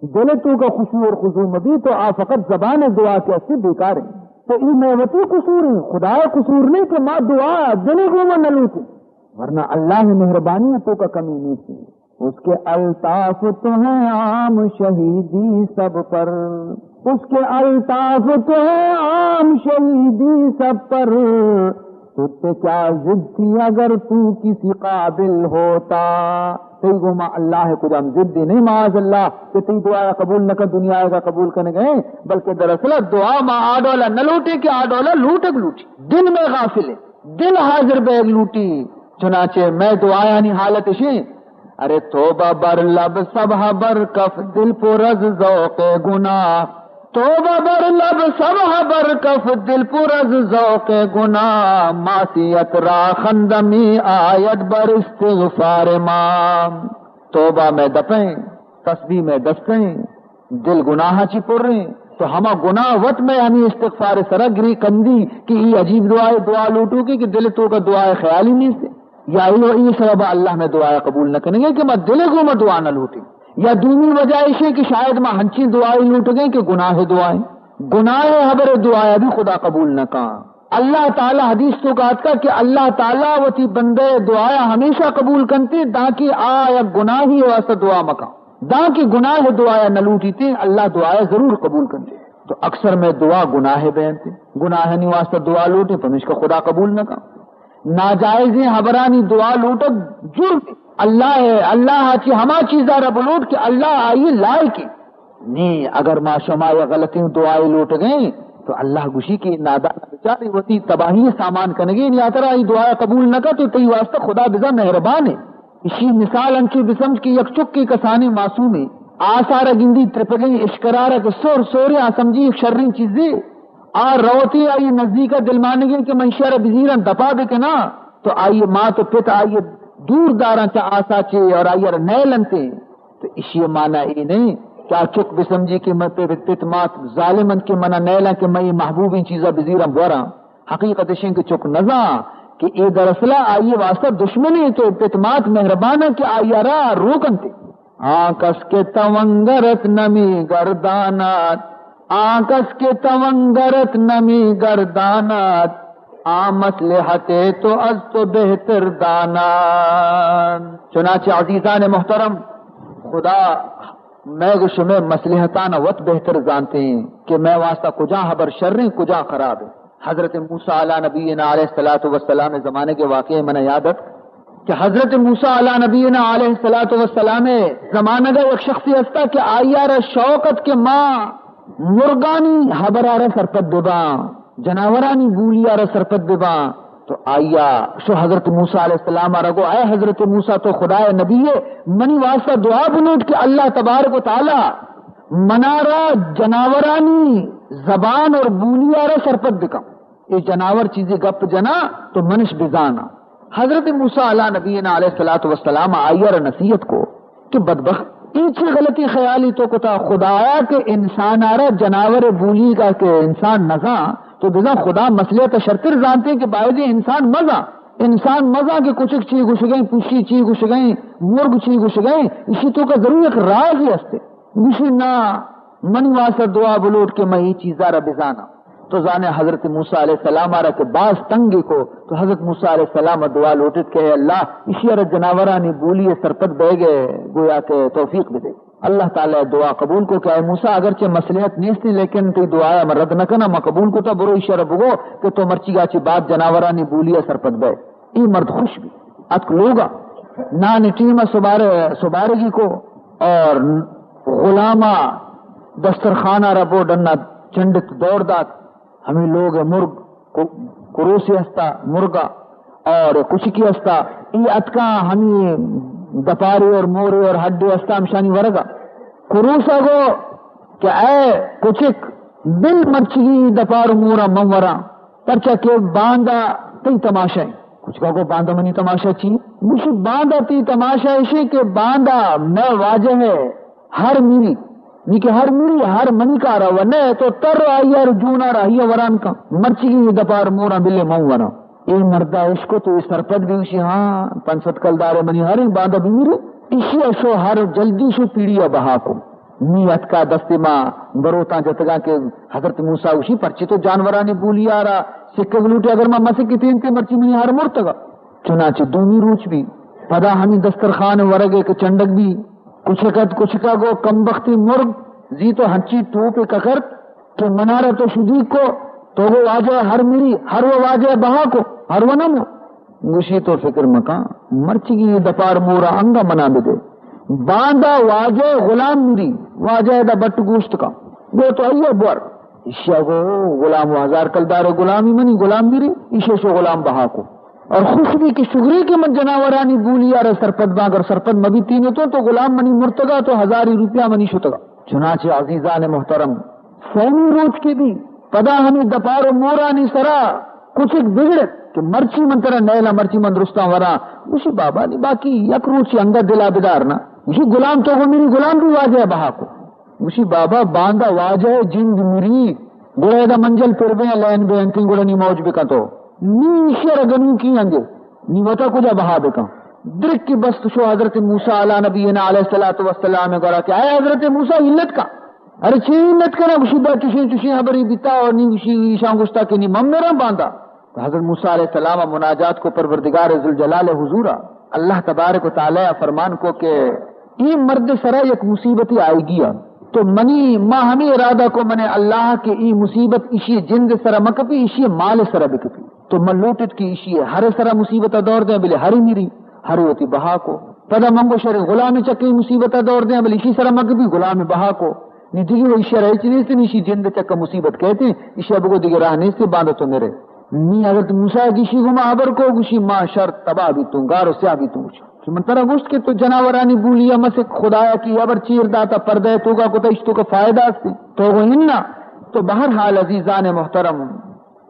دل تو کا خشوع اور خضوع مبی تو آ فقط زبان دعا کے اسے بیکار ہیں۔ تو ای میں وتی قصور ہیں، خدا قصور نہیں کہ ما دعا دل گوما نہ لوٹی۔ ورنہ اللہ مہربانی تو کا کمی نہیں سی۔ اس کے الطاف تو ہیں عام شہیدی سب پر، اس کے الطاف تو ہیں عام شہیدی سب پر، تجھ سے کیا ضد تھی اگر تو کسی قابل ہوتا۔ تئی گوما اللہ کجام ضد نہیں، معاذ اللہ، کہ تئی دعا قبول نہ کن، دنیا کا قبول کرنے گئے، بلکہ دراصل دعا ما آڈولا نہ لوٹے کہ آڈولا لوٹک لوٹی، دل میں غافل ہے۔ دل حاضر بیگ لوٹی۔ چنانچہ میں دعایانی حالت اشیں، ارے توبہ بر لب سب بر کف دل پر از ذوق گناہ، توبہ بر لب سب بر کف دل پر از ذوق گناہ، معصیت را خندہ می آید بر استغفار ما۔ توبہ میں دپیں، تسبیح میں دستیں، دل گناہ چی پریں، تو ہما گناہ وت میں ہمیں استغفار سرا گری کندی کہ ای عجیب دعائے، دعا لوٹو کہ، کہ دل تو کا دعائے خیالی نہیں سے۔ یا ای، ای سبب اللہ میں دعائے قبول نہ کریں گے کہ میں دل گوما دعا نہ لوٹیں۔ یا دومی وجہ ایشے کہ شاید ما ہنچیں دعائے لوٹ گئے کہ گناہ دعائیں۔ گناہ حبر دعائے بھی خدا قبول نہ کان۔ اللہ تعالی حدیث تو کا اتکا کہ اللہ تعالی وتی بندے دعایا ہمیشہ قبول کنتے، دانکہ آ یک گناہی واسطہ دعا مکان۔ دانکہ گناہ دعایا نہ لوٹیتے، اللہ دعایا ضرور قبول کنتے۔ تو اکثر میں دعا گناہ بینتے، گناہانی واسطہ دعا لوٹے، پمیشکا خدا قبول نہ کان۔ ناجائزیں حبرانی دعا لوٹگ جرم۔ اللہ، اللہ چی ہما چیزا را بلوٹ کہ اللہ آئی لائق ہے۔ نی، اگر ما شما یا غلطیں دعائے لوٹگیں، تو اللہ گوشی کہ نادان بچاری وتی تباہی سامان کنگیں، یا ترا ای دعائے قبول نہ کا، تو تئی واسطہ خدا بزاں مہربان ہے۔ اشی مثال انچو بسمجھ کہ یک چکے کسانیں معصومے آسارا گندی ترپگیں اشکرارا کہ سور سورے آ سمجھی یک شریں چیزے۔ آ روتی آئی نزدیکا دلمانگیں کہ من شر بزیراں دپا بکناں، تو آئی مات و پت آئی دور داراں چہ آسا چے اور آئی را نیلنتے۔ تو اشی معنی اے نہیں کہ آ چک بسمجھی کہ من پہ پت مات ظالم انت کہ منا نیلاں کہ من اے محبوبیں چیزا بزیراں بوراں۔ حقیقت اشیں کہ چک نزاں کہ اے دراصل آئی واسطہ دشمنے، تو پت مات مہرباناں کہ آئی را روکنتے۔ آں کس کہ تونگرت نمی گردانت، آں کس کہ تونگرت نمی گردانت، آں مصلحت تو از تو بہتر دانت۔ چنانچہ عزیزان محترم، خدا مئے گو شمئے مصلحتان وت بہتر زانتے ہیں کہ مئے واسطہ کجا حبر شر ہیں، کجا خراب ہیں۔ حضرت موسیٰ علی نبینا علیہ الصلوۃ والسلام زمانگ واقعہ من یاد ات کہ حضرت موسیٰ علی نبینا علیہ الصلوۃ والسلام زمانگ یک شخصی ہستا کہ آئی را شوق ات کہ ما مرگانی حبر را سرپد بباں، جناورانی بولی را سرپد بباں۔ تو آیا شو حضرت موسیٰ علیہ السلام ءَ را گو، اے حضرت موسیٰ، تو خدائے نبی ئے، منی واسطہ دعا بلوٹ کہ اللہ تبارک و تعالیٰ منارا جناورانی زبان اور بولی ءَ را سرپد بکن۔ اے جناور چیزے گپ جنا تو منش بزانا۔ حضرت موسیٰ علیٰ نبینا علیہ الصلوٰۃ والسلام آئی ءَ را نصیحت کو کہ بدبخت، اے چی غلطی خیالی تو کتا؟ خدایا کہ انسان ءَ را جناور بولی کا کہ انسان نزان، تو بزاں خدا مصلحت شرتر زانتے کہ باید انسان مزان۔ انسان مزان کہ کچک چی گوشگئیں، پوشی چی گوشگئیں، مرگ چی گوشگئیں، اسی تو کا ضرور ایک راز ہی ہستے۔ گوشی، نا، منی واسطہ دعا بلوٹ کہ من اے چیزا را بزاناں۔ تو زانے حضرت موسیٰ علیہ السلام ءَ را کہ باز تنگی کو، تو حضرت موسیٰ علیہ السلام ءَ دعا لوٹت کہ اے اللہ، ایشی ءَ را جناورانی بولی ءَ سرپد بیگ ءِ گویا کہ توفیق بدے۔ اللہ تعالیٰ دعا قبول کو کہ اے موسیٰ، اگرچہ مصلحت نیستی، لیکن تئی دعا ءَ من رد نہ کناں، من قبول کتا، برو ایشی ءَ را بگو کہ تو مرچیگا چہ بعد جناورانی بولی ءَ سرپد بئے۔ اے مرد خوش بی۔ اتک لوگا، نان ٹیم ءَ سبارے، سبارگی کو اور غلاما دسترخان ءَ را بو ڈنا چنڈت دور دات۔ ہمیں لوگ مرگ کو-، کروسے ہستا، مرگا اور کچکی ہستا۔ اے اتکا ہمیں دپارے اور مورے اور ہڈے ہستا ہمشانی ورگا۔ کروسا گو کہ اے کچک، بل مرچگی دپار مورا من وراں۔ پرچا کہ باندا تئی تماشا ایں۔ کچکا گو، باندا منی تماشا چی؟ گوشی، باندا تئی تماشا اشی کہ باندا مئے واجہ ءِ ہر میری، نی کہ ہر میری، ہر منی کارا و نہ، تو تر آئی ءَ را جونا را آئی ءَ وران کن۔ مرچیگی اے دپار مورا بلے من وراں۔ اے مردا اشکت و اے سرپد بی، گوشی، ہاں، پنچ سد کلدار منی ہر ایں، باندا بمیری۔ اشی ءَ شو ہر جلدی شو پیڑی ءَ بہا کو۔ نی اتکا دست ما بروتاں جتگاں کہ حضرت موسیٰ گوشی، پرچی تو جانورانی بولی ءَ را سکگ لوٹے؟ اگر ما مسکتیں تے مرچی منی ہر مرتگا۔ چنانچہ دومی روچ بی، پدا ہمیں دسترخان ورگ ءِ کہ چنڈگ بی، کچک ات، کچکا گو، کمبختی مرگ، زی تو ہنچی ٹوپے ککرت کہ منارا تو شدیگ کو، تو گو واجہ ہر میری، ہر و واجہ بہا کو، ہر و نمو۔ گوشی، تو فکر مکن، مرچیگی اے دپار مورا انگا منا بدے۔ باندا واجہ غلام میری، واجہ دا بٹ گوشت کن۔ گو تو آئی ءَ بور۔ ایشی ءَ گو، غلام و ہزار کلدار غلامی منی، غلام میری، ایشی ءَ شو غلام بہا کو۔ اور خوش بی کہ شگرے کہ من جناورانی بولی ءَ را سرپد باں، اگر سرپد مبیتیں تو، تو غلام منی مرتگا، تو ہزاری روپیہ منی شتگا۔ چنانچہ عزیزان محترم، سیمی روچ کہ بی، پدا ہمیں دپار و مورانی سرا کچک بگڑت کہ مرچی من ترا نیلاں، مرچی من درستاں وراں۔ گوشی، بابا نی باقی یک روچے انگت دلا بدار نا۔ گوشی، غلام تو گو میری، غلام بی واجہ بہا کو۔ گوشی، بابا باندا واجہ جند میری، گڑا ادا منجل پر بیں، لین بیں، انتیں گڑا نی موج بکن تو۔ نی ایشی ءَ را گنوکی انگے، نی وتا کجا بہا بکن؟ درکی بست شو حضرت موسیٰ علیٰ نبینا علیہ الصلوٰۃ والسلام ءِ گورا کہ اے حضرت موسیٰ، علت کا؟ ارے چی علت کنا؟ گوشی، با چشیں چشیں حبری بیتا اور نی گوشی، ایشاں گوشتا کہ نی من میراں باندا۔ تو حضرت موسیٰ علیہ السلام ءَ مناجات کو پروردگار ذوالجلال ءِ حضورا، اللہ تبارک و تعالیٰ ءَ فرمان کو کہ اے مرد سرا یک مصیبتی آئیگی ءَ۔ تو منی، ما ہمیں ارادہ کو من اللہ کہ اے مصیبت ایشی جند سرا مکپی، ایشی مال سرا بکپی۔ تو من لوٹت کہ ایشی ہر سرا مصیبت دور دیں، بلے ہر میری، ہر وتی بہا کو۔ پدا من گو شر غلام چکے مصیبت دور دیں، بلے ایشی سرا مکپی، غلام بہا کو۔ نی دیگی و ایشی را ہچ نیست، نی ایشی جند چکا مصیبت کہتے، ایشی بگو دیگی راہ نیست، باندا تو میرے۔ نی حضرت موسیٰ گیشی گما حبر کو، گوشی، ما شر تباہ بیتوں، گار و سیاہ بیتوں۔ کہ من ترا گوشت کہ تو جناورانی بولی ءَ مسک، خدایا کہ ہبر چیر داتا، پردہ توکا کتا، اش توکا فائدہ استی؟ تو گو اناں۔ تو بہرحال عزیزان محترم،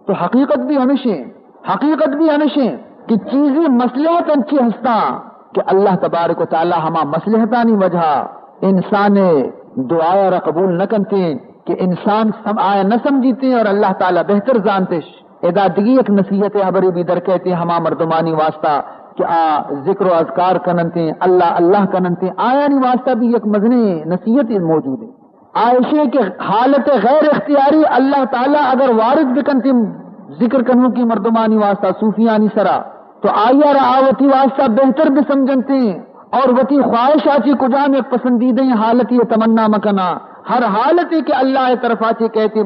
تو حقیقت بی ہمیشیں، حقیقت بی ہمیشیں کہ چیزی مصلحت انچی ہستاں کہ اللہ تبارک و تعالیٰ ہما مصلحتانی وجہ انسان دعایا را قبول نہ کنتیں کہ انسان سم-، آیا نہ سمجھیتیں اور اللہ تعالیٰ بہتر زانتش۔ ادا دگی یک نصیحت حبری بی در کہتے ہما مردمانی واسطہ کہ آ ذکر و اذکار کننتیں، اللہ اللہ کننتیں، آیانی واسطہ بی یک مزنیں نصیحت موجود ہے۔ آ ایشیں کہ حالت غیر اختیاری اللہ تعالیٰ اگر وارد بکنتیں ذکر کنوکی مردمانی واسطہ، صوفیانی سرا، تو آئی را آ وتی واسطہ بہتر بسمجھنتیں اور وتی خواہش آچی کجام یک پسندیدہ حالتی تمنا مکنا۔ ہر حالتی کہ اللہ طرف آچی کہتے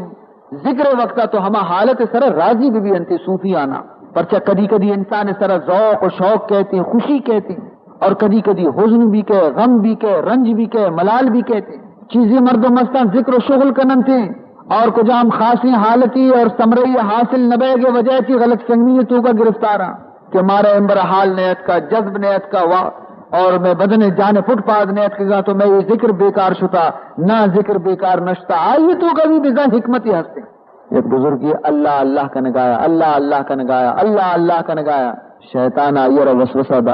ذکر وقتا تو ہما حالت سر راضی بہ بی انت صوفیانہ۔ پرچہ کدی کدی انسان سر ذوق و شوق کہتے، خوشی کہتے، اور کدی کدی حزن بھی کہے، غم بھی کہے، رنج بھی کہے، ملال بھی کہتے۔ چیزیں مردم استان ذکر و شغل کننتے، اور کجام خاصیں حالتی اور ثمرے حاصل نہ بیگ ءِ وجہ چی غلط فہمی ءِ توکا گرفتاراں کہ مارا امبر حال نیتکا، جذب نیتکا وا، اور میں بدن جان پٹ پاد نیتکگا تو میں یہ ذکر بیکار شتا، نہ ذکر بیکار نشتا۔ آئی توکا بھی بزاں حکمتی ہستے۔ یک بزرگی اللہ اللہ کنگایا، اللہ اللہ کنگایا، اللہ اللہ کنگایا۔ شیطان آئی را وسوسہ دا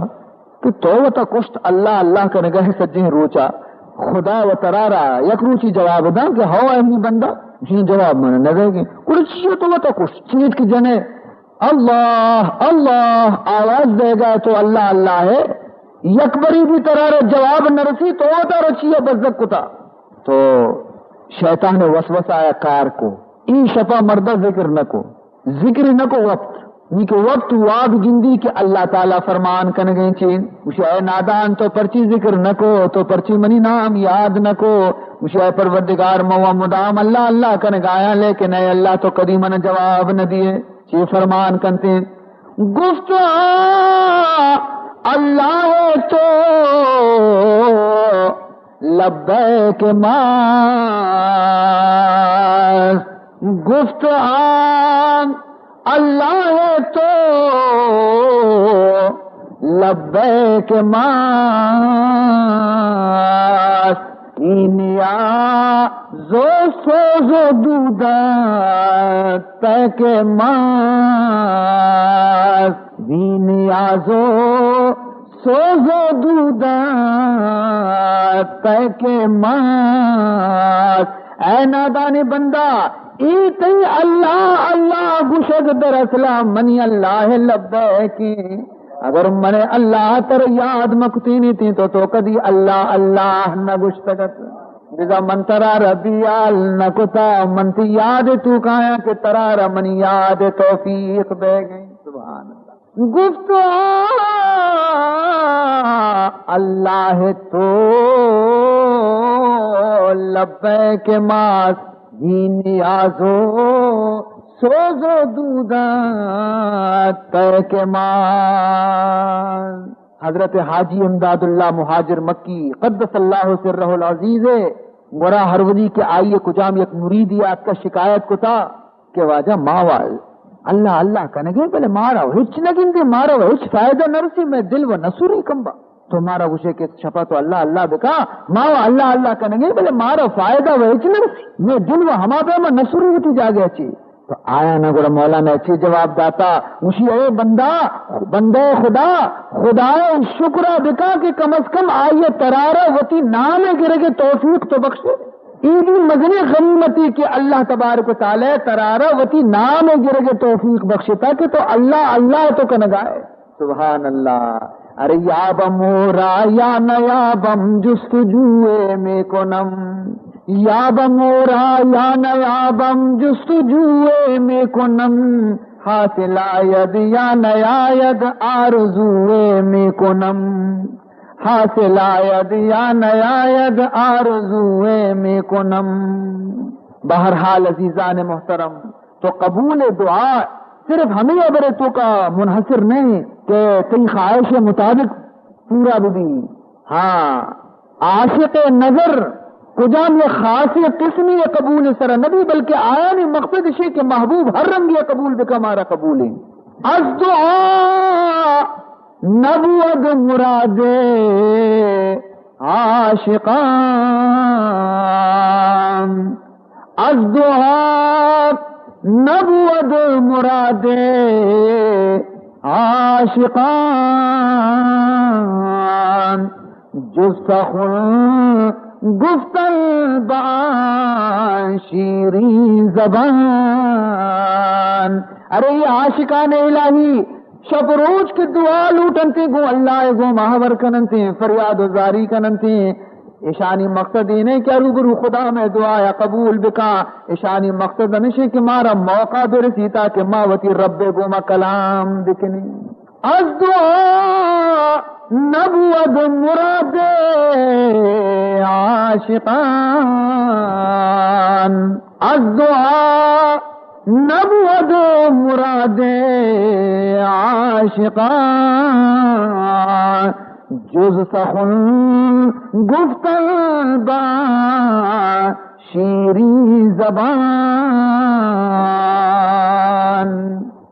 کہ تو وتا کشت اللہ اللہ کنگا ہے سجیں روچا، خدا و ترارا یک روچی جواب داں کہ ہو اے منی بندہ، جی جواب من نہ دے گے۔ گڑا چیئے تو وتا کشت؟ چیت کہ جنے اللہ اللہ آواز دے گا تو اللہ اللہ ہے، یک بری بھی ترارا جواب نہ رسی تو وتا رو چیئے بزگ کتا۔ تو شیطان وسوسہ آیا کار کو، ای شپا مردہ ذکر نہ کو، ذکر نہ کو وقت، نی کہ وقت واب گندی کہ اللہ تعالی فرمان کنگیں چین۔ گوشی اے نادان، تو پرچی ذکر نہ کو، تو پرچی منی نام یاد نہ کو؟ گوشی اے پروردگار، موا مدام اللہ اللہ کنگایا، لیکن اے اللہ تو کدی من جواب نہ دیے۔ چی فرمان کنتے؟ گفت آ اللہ تو لبیک ماست، گفت آ اللہ تو لبیک ماست، ای نیاز و سوز و دودت تک ماست، بی نیاز و سوز و دودت تک ماست۔ اے نادانی بندہ، ای تئی اللہ اللہ گشگ در اصلا منی اللہ لبیکیں۔ اگر من اللہ تر یاد مکتینی تھی تو تو کدی اللہ اللہ نہ گشتگت۔ بزاں من ترا ربی حال نہ کتا، من تی یاد تو کایا کہ ترا را منی یاد توفیق دے گئی۔ سبحان اللہ۔ گفت آ اللہ تو لبیک ماست، بی نیاز و سوز و دودت تک ماست۔ حضرت حاجی امداد اللہ مہاجر مکی قدس اللہ سرہ العزیز ءِ گورا ہر وھدی کہ آئی ءِ کجام یک مریدی آتکا شکایت کتا کہ واجہ ما وا اللہ اللہ کنگے بلے مارا ہچ نہ گندے، مارا ہچ فائدہ نہ رسی، میں دل و نسوری کمبا۔ تو مارا گوشے کہ شپا تو اللہ اللہ بکا، ما وا اللہ اللہ کنگے بلے مارا فائدہ و ہچ نہ رسی، میں دل و ہما پیما نسوری وتی جاگہ چی۔ تو آیا نہ گڑا مولانا چی جواب داتا؟ گوشی اے بندہ، بندہ خدا، خدا شکر بکا کہ کم از کم آئی ترارا وتی نام گرگ توفیق تو بخشے۔ ای بھی مزنیں غنیمتی کہ اللہ تبارک و تعالی ترارا وتی نام گرگ توفیق بخشتا کہ تو اللہ اللہ تو کنگائے۔ سبحان اللہ۔ ارے یابم او را یا نیابم جستجوئے میکنم، یابم او را یا نیابم جستجوئے میکنم، حاصل آید یا نیاید آرزوئے میکنم، حاصل آید یا نیاید آرزوئے میکنم۔ بہرحال عزیزان محترم، تو قبول دعا صرف ہمیں حبر توکا منحصر نہیں کہ تئی خواہش مطابق پورا ببی۔ ہاں، عاشق نظر کجام یک خاصیں قسمی قبول سر نبی، بلکہ آیانی مقصد اشی کہ محبوب ہر رنگی قبول بکا، مارا قبول ہیں۔ از دعا نبود مراد عاشقان، از دعا نبود مراد عاشقان، جز سخن گفتن با شیرین زبان۔ ارے یہ عاشقان الہی شپ روچ کہ دعا لوٹنتے، گوں اللہ ء گوں محور کننتے، فریاد و زاری کننتے۔ اشانی مقصد اینے کہ روبرو خدا میں دعا یا قبول بکا۔ اشانی مقصد ہمیشہ کہ مارا موقع برسی تاکہ ما وتی رب ء گوما کلام بکنی۔ از دعا نبود مراد عاشقان، از دعا نبود مراد عاشقان، جز سخن گفتن با شیریں زبان۔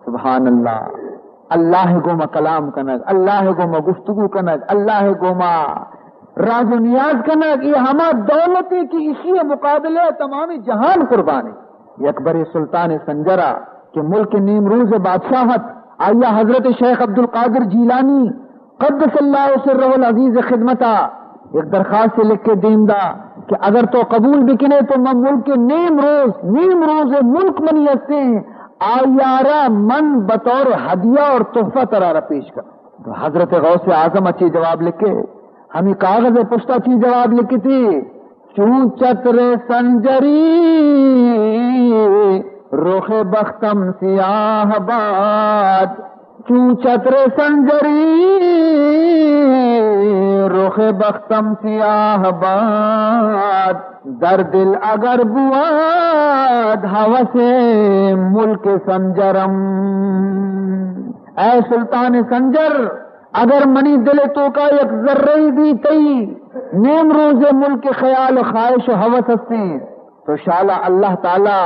سبحان اللہ۔ اللہ گوما کلام کنگ، اللہ گوما گفتگو کنگ، اللہ گوما راز و نیاز کنگ، یہ ہما دولتے کہ اسی مقابلہ تمام جہان قربان ہے۔ یک برے سلطان سنجرا کہ ملک نیمروز بادشاہ ات، آیا حضرت شیخ عبدالقادر جیلانی قدس اللہ سرہ العزیز خدمتا یک درخواست لکھ کے دیم دا کہ اگر تو قبول بکنے تو من ملک نیم روز، نیم روز ملک منی ہستے ہیں، آیارا من بطور ہدیہ اور تحفہ ترارا پیش کر۔ تو حضرت غوث اعظم اچی جواب لکھے، ہمیں کاغذ پشتا چی جواب لکھتی، چون چتر سنجری رخ بختم سیاہ باد، چون چتر سنجری رخ بختم سیاہ باد، در دل اگر بود هوس ملک سنجرم۔ اے سلطان سنجر، اگر منی دل توکا یک ذرہ بھی تئی نیم روز ملک خیال و خواہش و ہوس ہستیں، تو شالا اللہ تعالی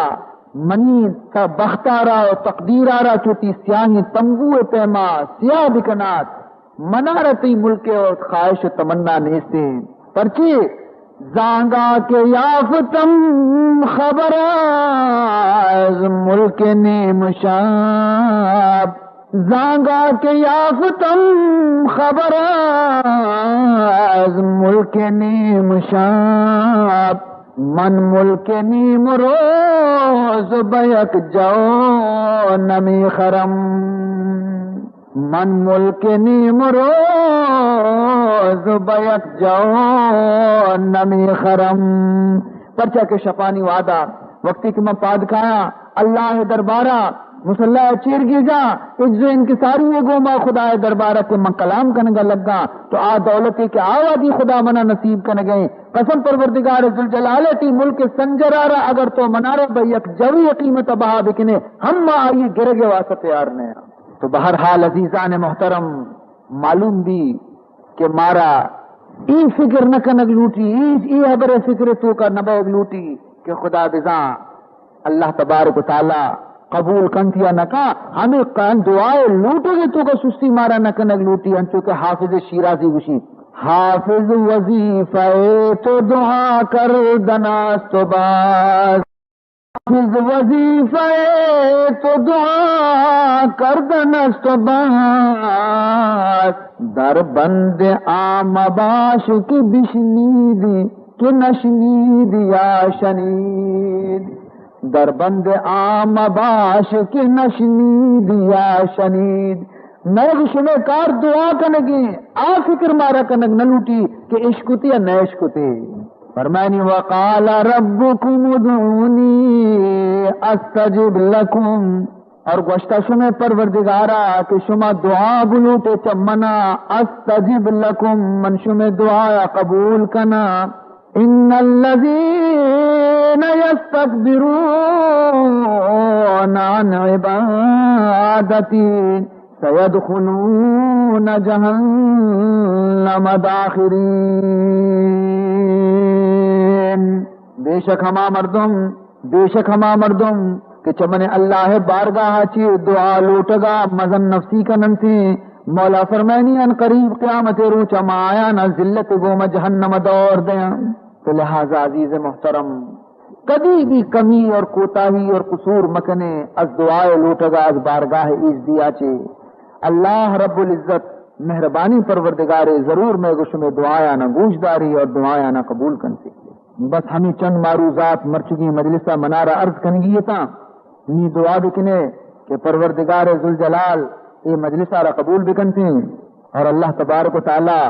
منی تا بختارا و تقدیرارا چوٹی سیاہیں تمبو پیما سیاہ بکنات، منارا تئی ملک و خواہش و تمنا نیستیں۔ پرچے زانگا کہ یافتم خبر از ملک نیم شب، زانگا کہ یافتم خبر از ملک نیم شب، من ملک نیم روز به یک جو نمی خرم۔ من ملک نیم روز به یک جو نمی خرم۔ پرچا کہ شپانی وعدہ وقتی کہ من پاد کایاں اللہ دربارا مصلی چیر گیجاں، عجز و انکساری گوما خدا دربارا کہ من کلام کنگا لگاں، تو آ دولتے کہ آوادی خدا منا نصیب کنگئے، قسم پروردگار ذوالجلال تی ملک سنجرارا اگر تو منارا به یک جوی قیمت بہا بکنے، ہم ما آئی گرگ واسطہ تیار نہ۔ تو بہرحال عزیزان محترم، معلوم بی کہ مارا ای فکر نہ کنگ لوٹی، ای، ای حبر فکر توکا نہ بئیگ لوٹی کہ خدا بزاں اللہ تبارک و تعالی قبول کنت یا نہ کن۔ ہمیں کن دعائے لوٹگے توکا سستی مارا نہ کنگ لوٹی، انچو کہ حافظ شیرازی گوشی، حافظ وظیفہ تو دعا کردن است و بس۔ حافظ وظیفہ تو دعا کردن است و بس، در بند آ مباش که بشنید که نشنید یا شنید، در بند آ مباش که نشنید یا شنید۔ مئے گو شمئے کار دعا کنگیں، آ فکر مارا کنگ نہ لوٹی کہ اشکتے یا نہ اشکتے۔ فرمانی، وقال ربکم ادعونی استجب لکم، اور گوشتا شمئے پروردگارا کہ شما دعا بلوٹے چہ منا، استجب لکم، من شمئے دعایا قبول کنا۔ ان الذین یستکبرون عن عبادتی سیدخلون جہنم داخرین۔ بے شک ہما مردم، بے شک ہما مردم کہ چہ من اللہ بارگاہ چی دعا لوٹگا مزن نفسی کننتی، مولا فرمانی ان قریب قیامت روچ ما آیانا ذلت گوما جہنم دور دیاں۔ تو لہذا عزیز محترم، کدی بھی کمی اور کوتاہی اور قصور مکنے از دعائے لوٹگا از بارگاہ ایزدیا چے۔ اللہ رب العزت مہربانی پروردگارے ضرور مئے گو شمے دعایانا گوش داری اور دعایانا قبول کنتے۔ بس ہمیں چند معروضات مرچگی مجلسا منارا عرض کنگی اتاں۔ نی دعا بکنے کہ پروردگار ذوالجلال اے مجلس آرا قبول بکنتیں اور اللہ تبارک و تعالی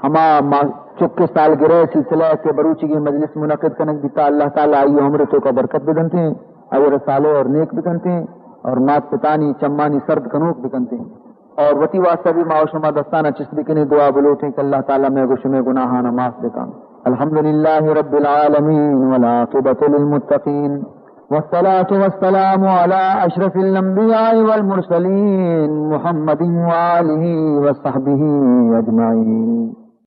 ہما ما چک سالگرہ سلسلہ کہ بروچگی مجلس منعقد کنگ بیتا، اللہ تعالی آئی عمر توکا برکت بدنتیں، آئی را صالح اور نیک بکنتیں اور مات پتانی چمانی سرد کنوک بکنتیں۔ اور وتی واسطہ بھی ما و شما دستانا چست بکنیں، دعا بلوٹیں کہ اللہ تعالی مئے گو شمے گناہانا معاف بکن۔ الحمدللہ رب العالمین والعاقبۃ للمتقین والصلاة والسلام علی اشرف الانبیاء والمرسلین محمد وآلہ وصحبہ اجمعین۔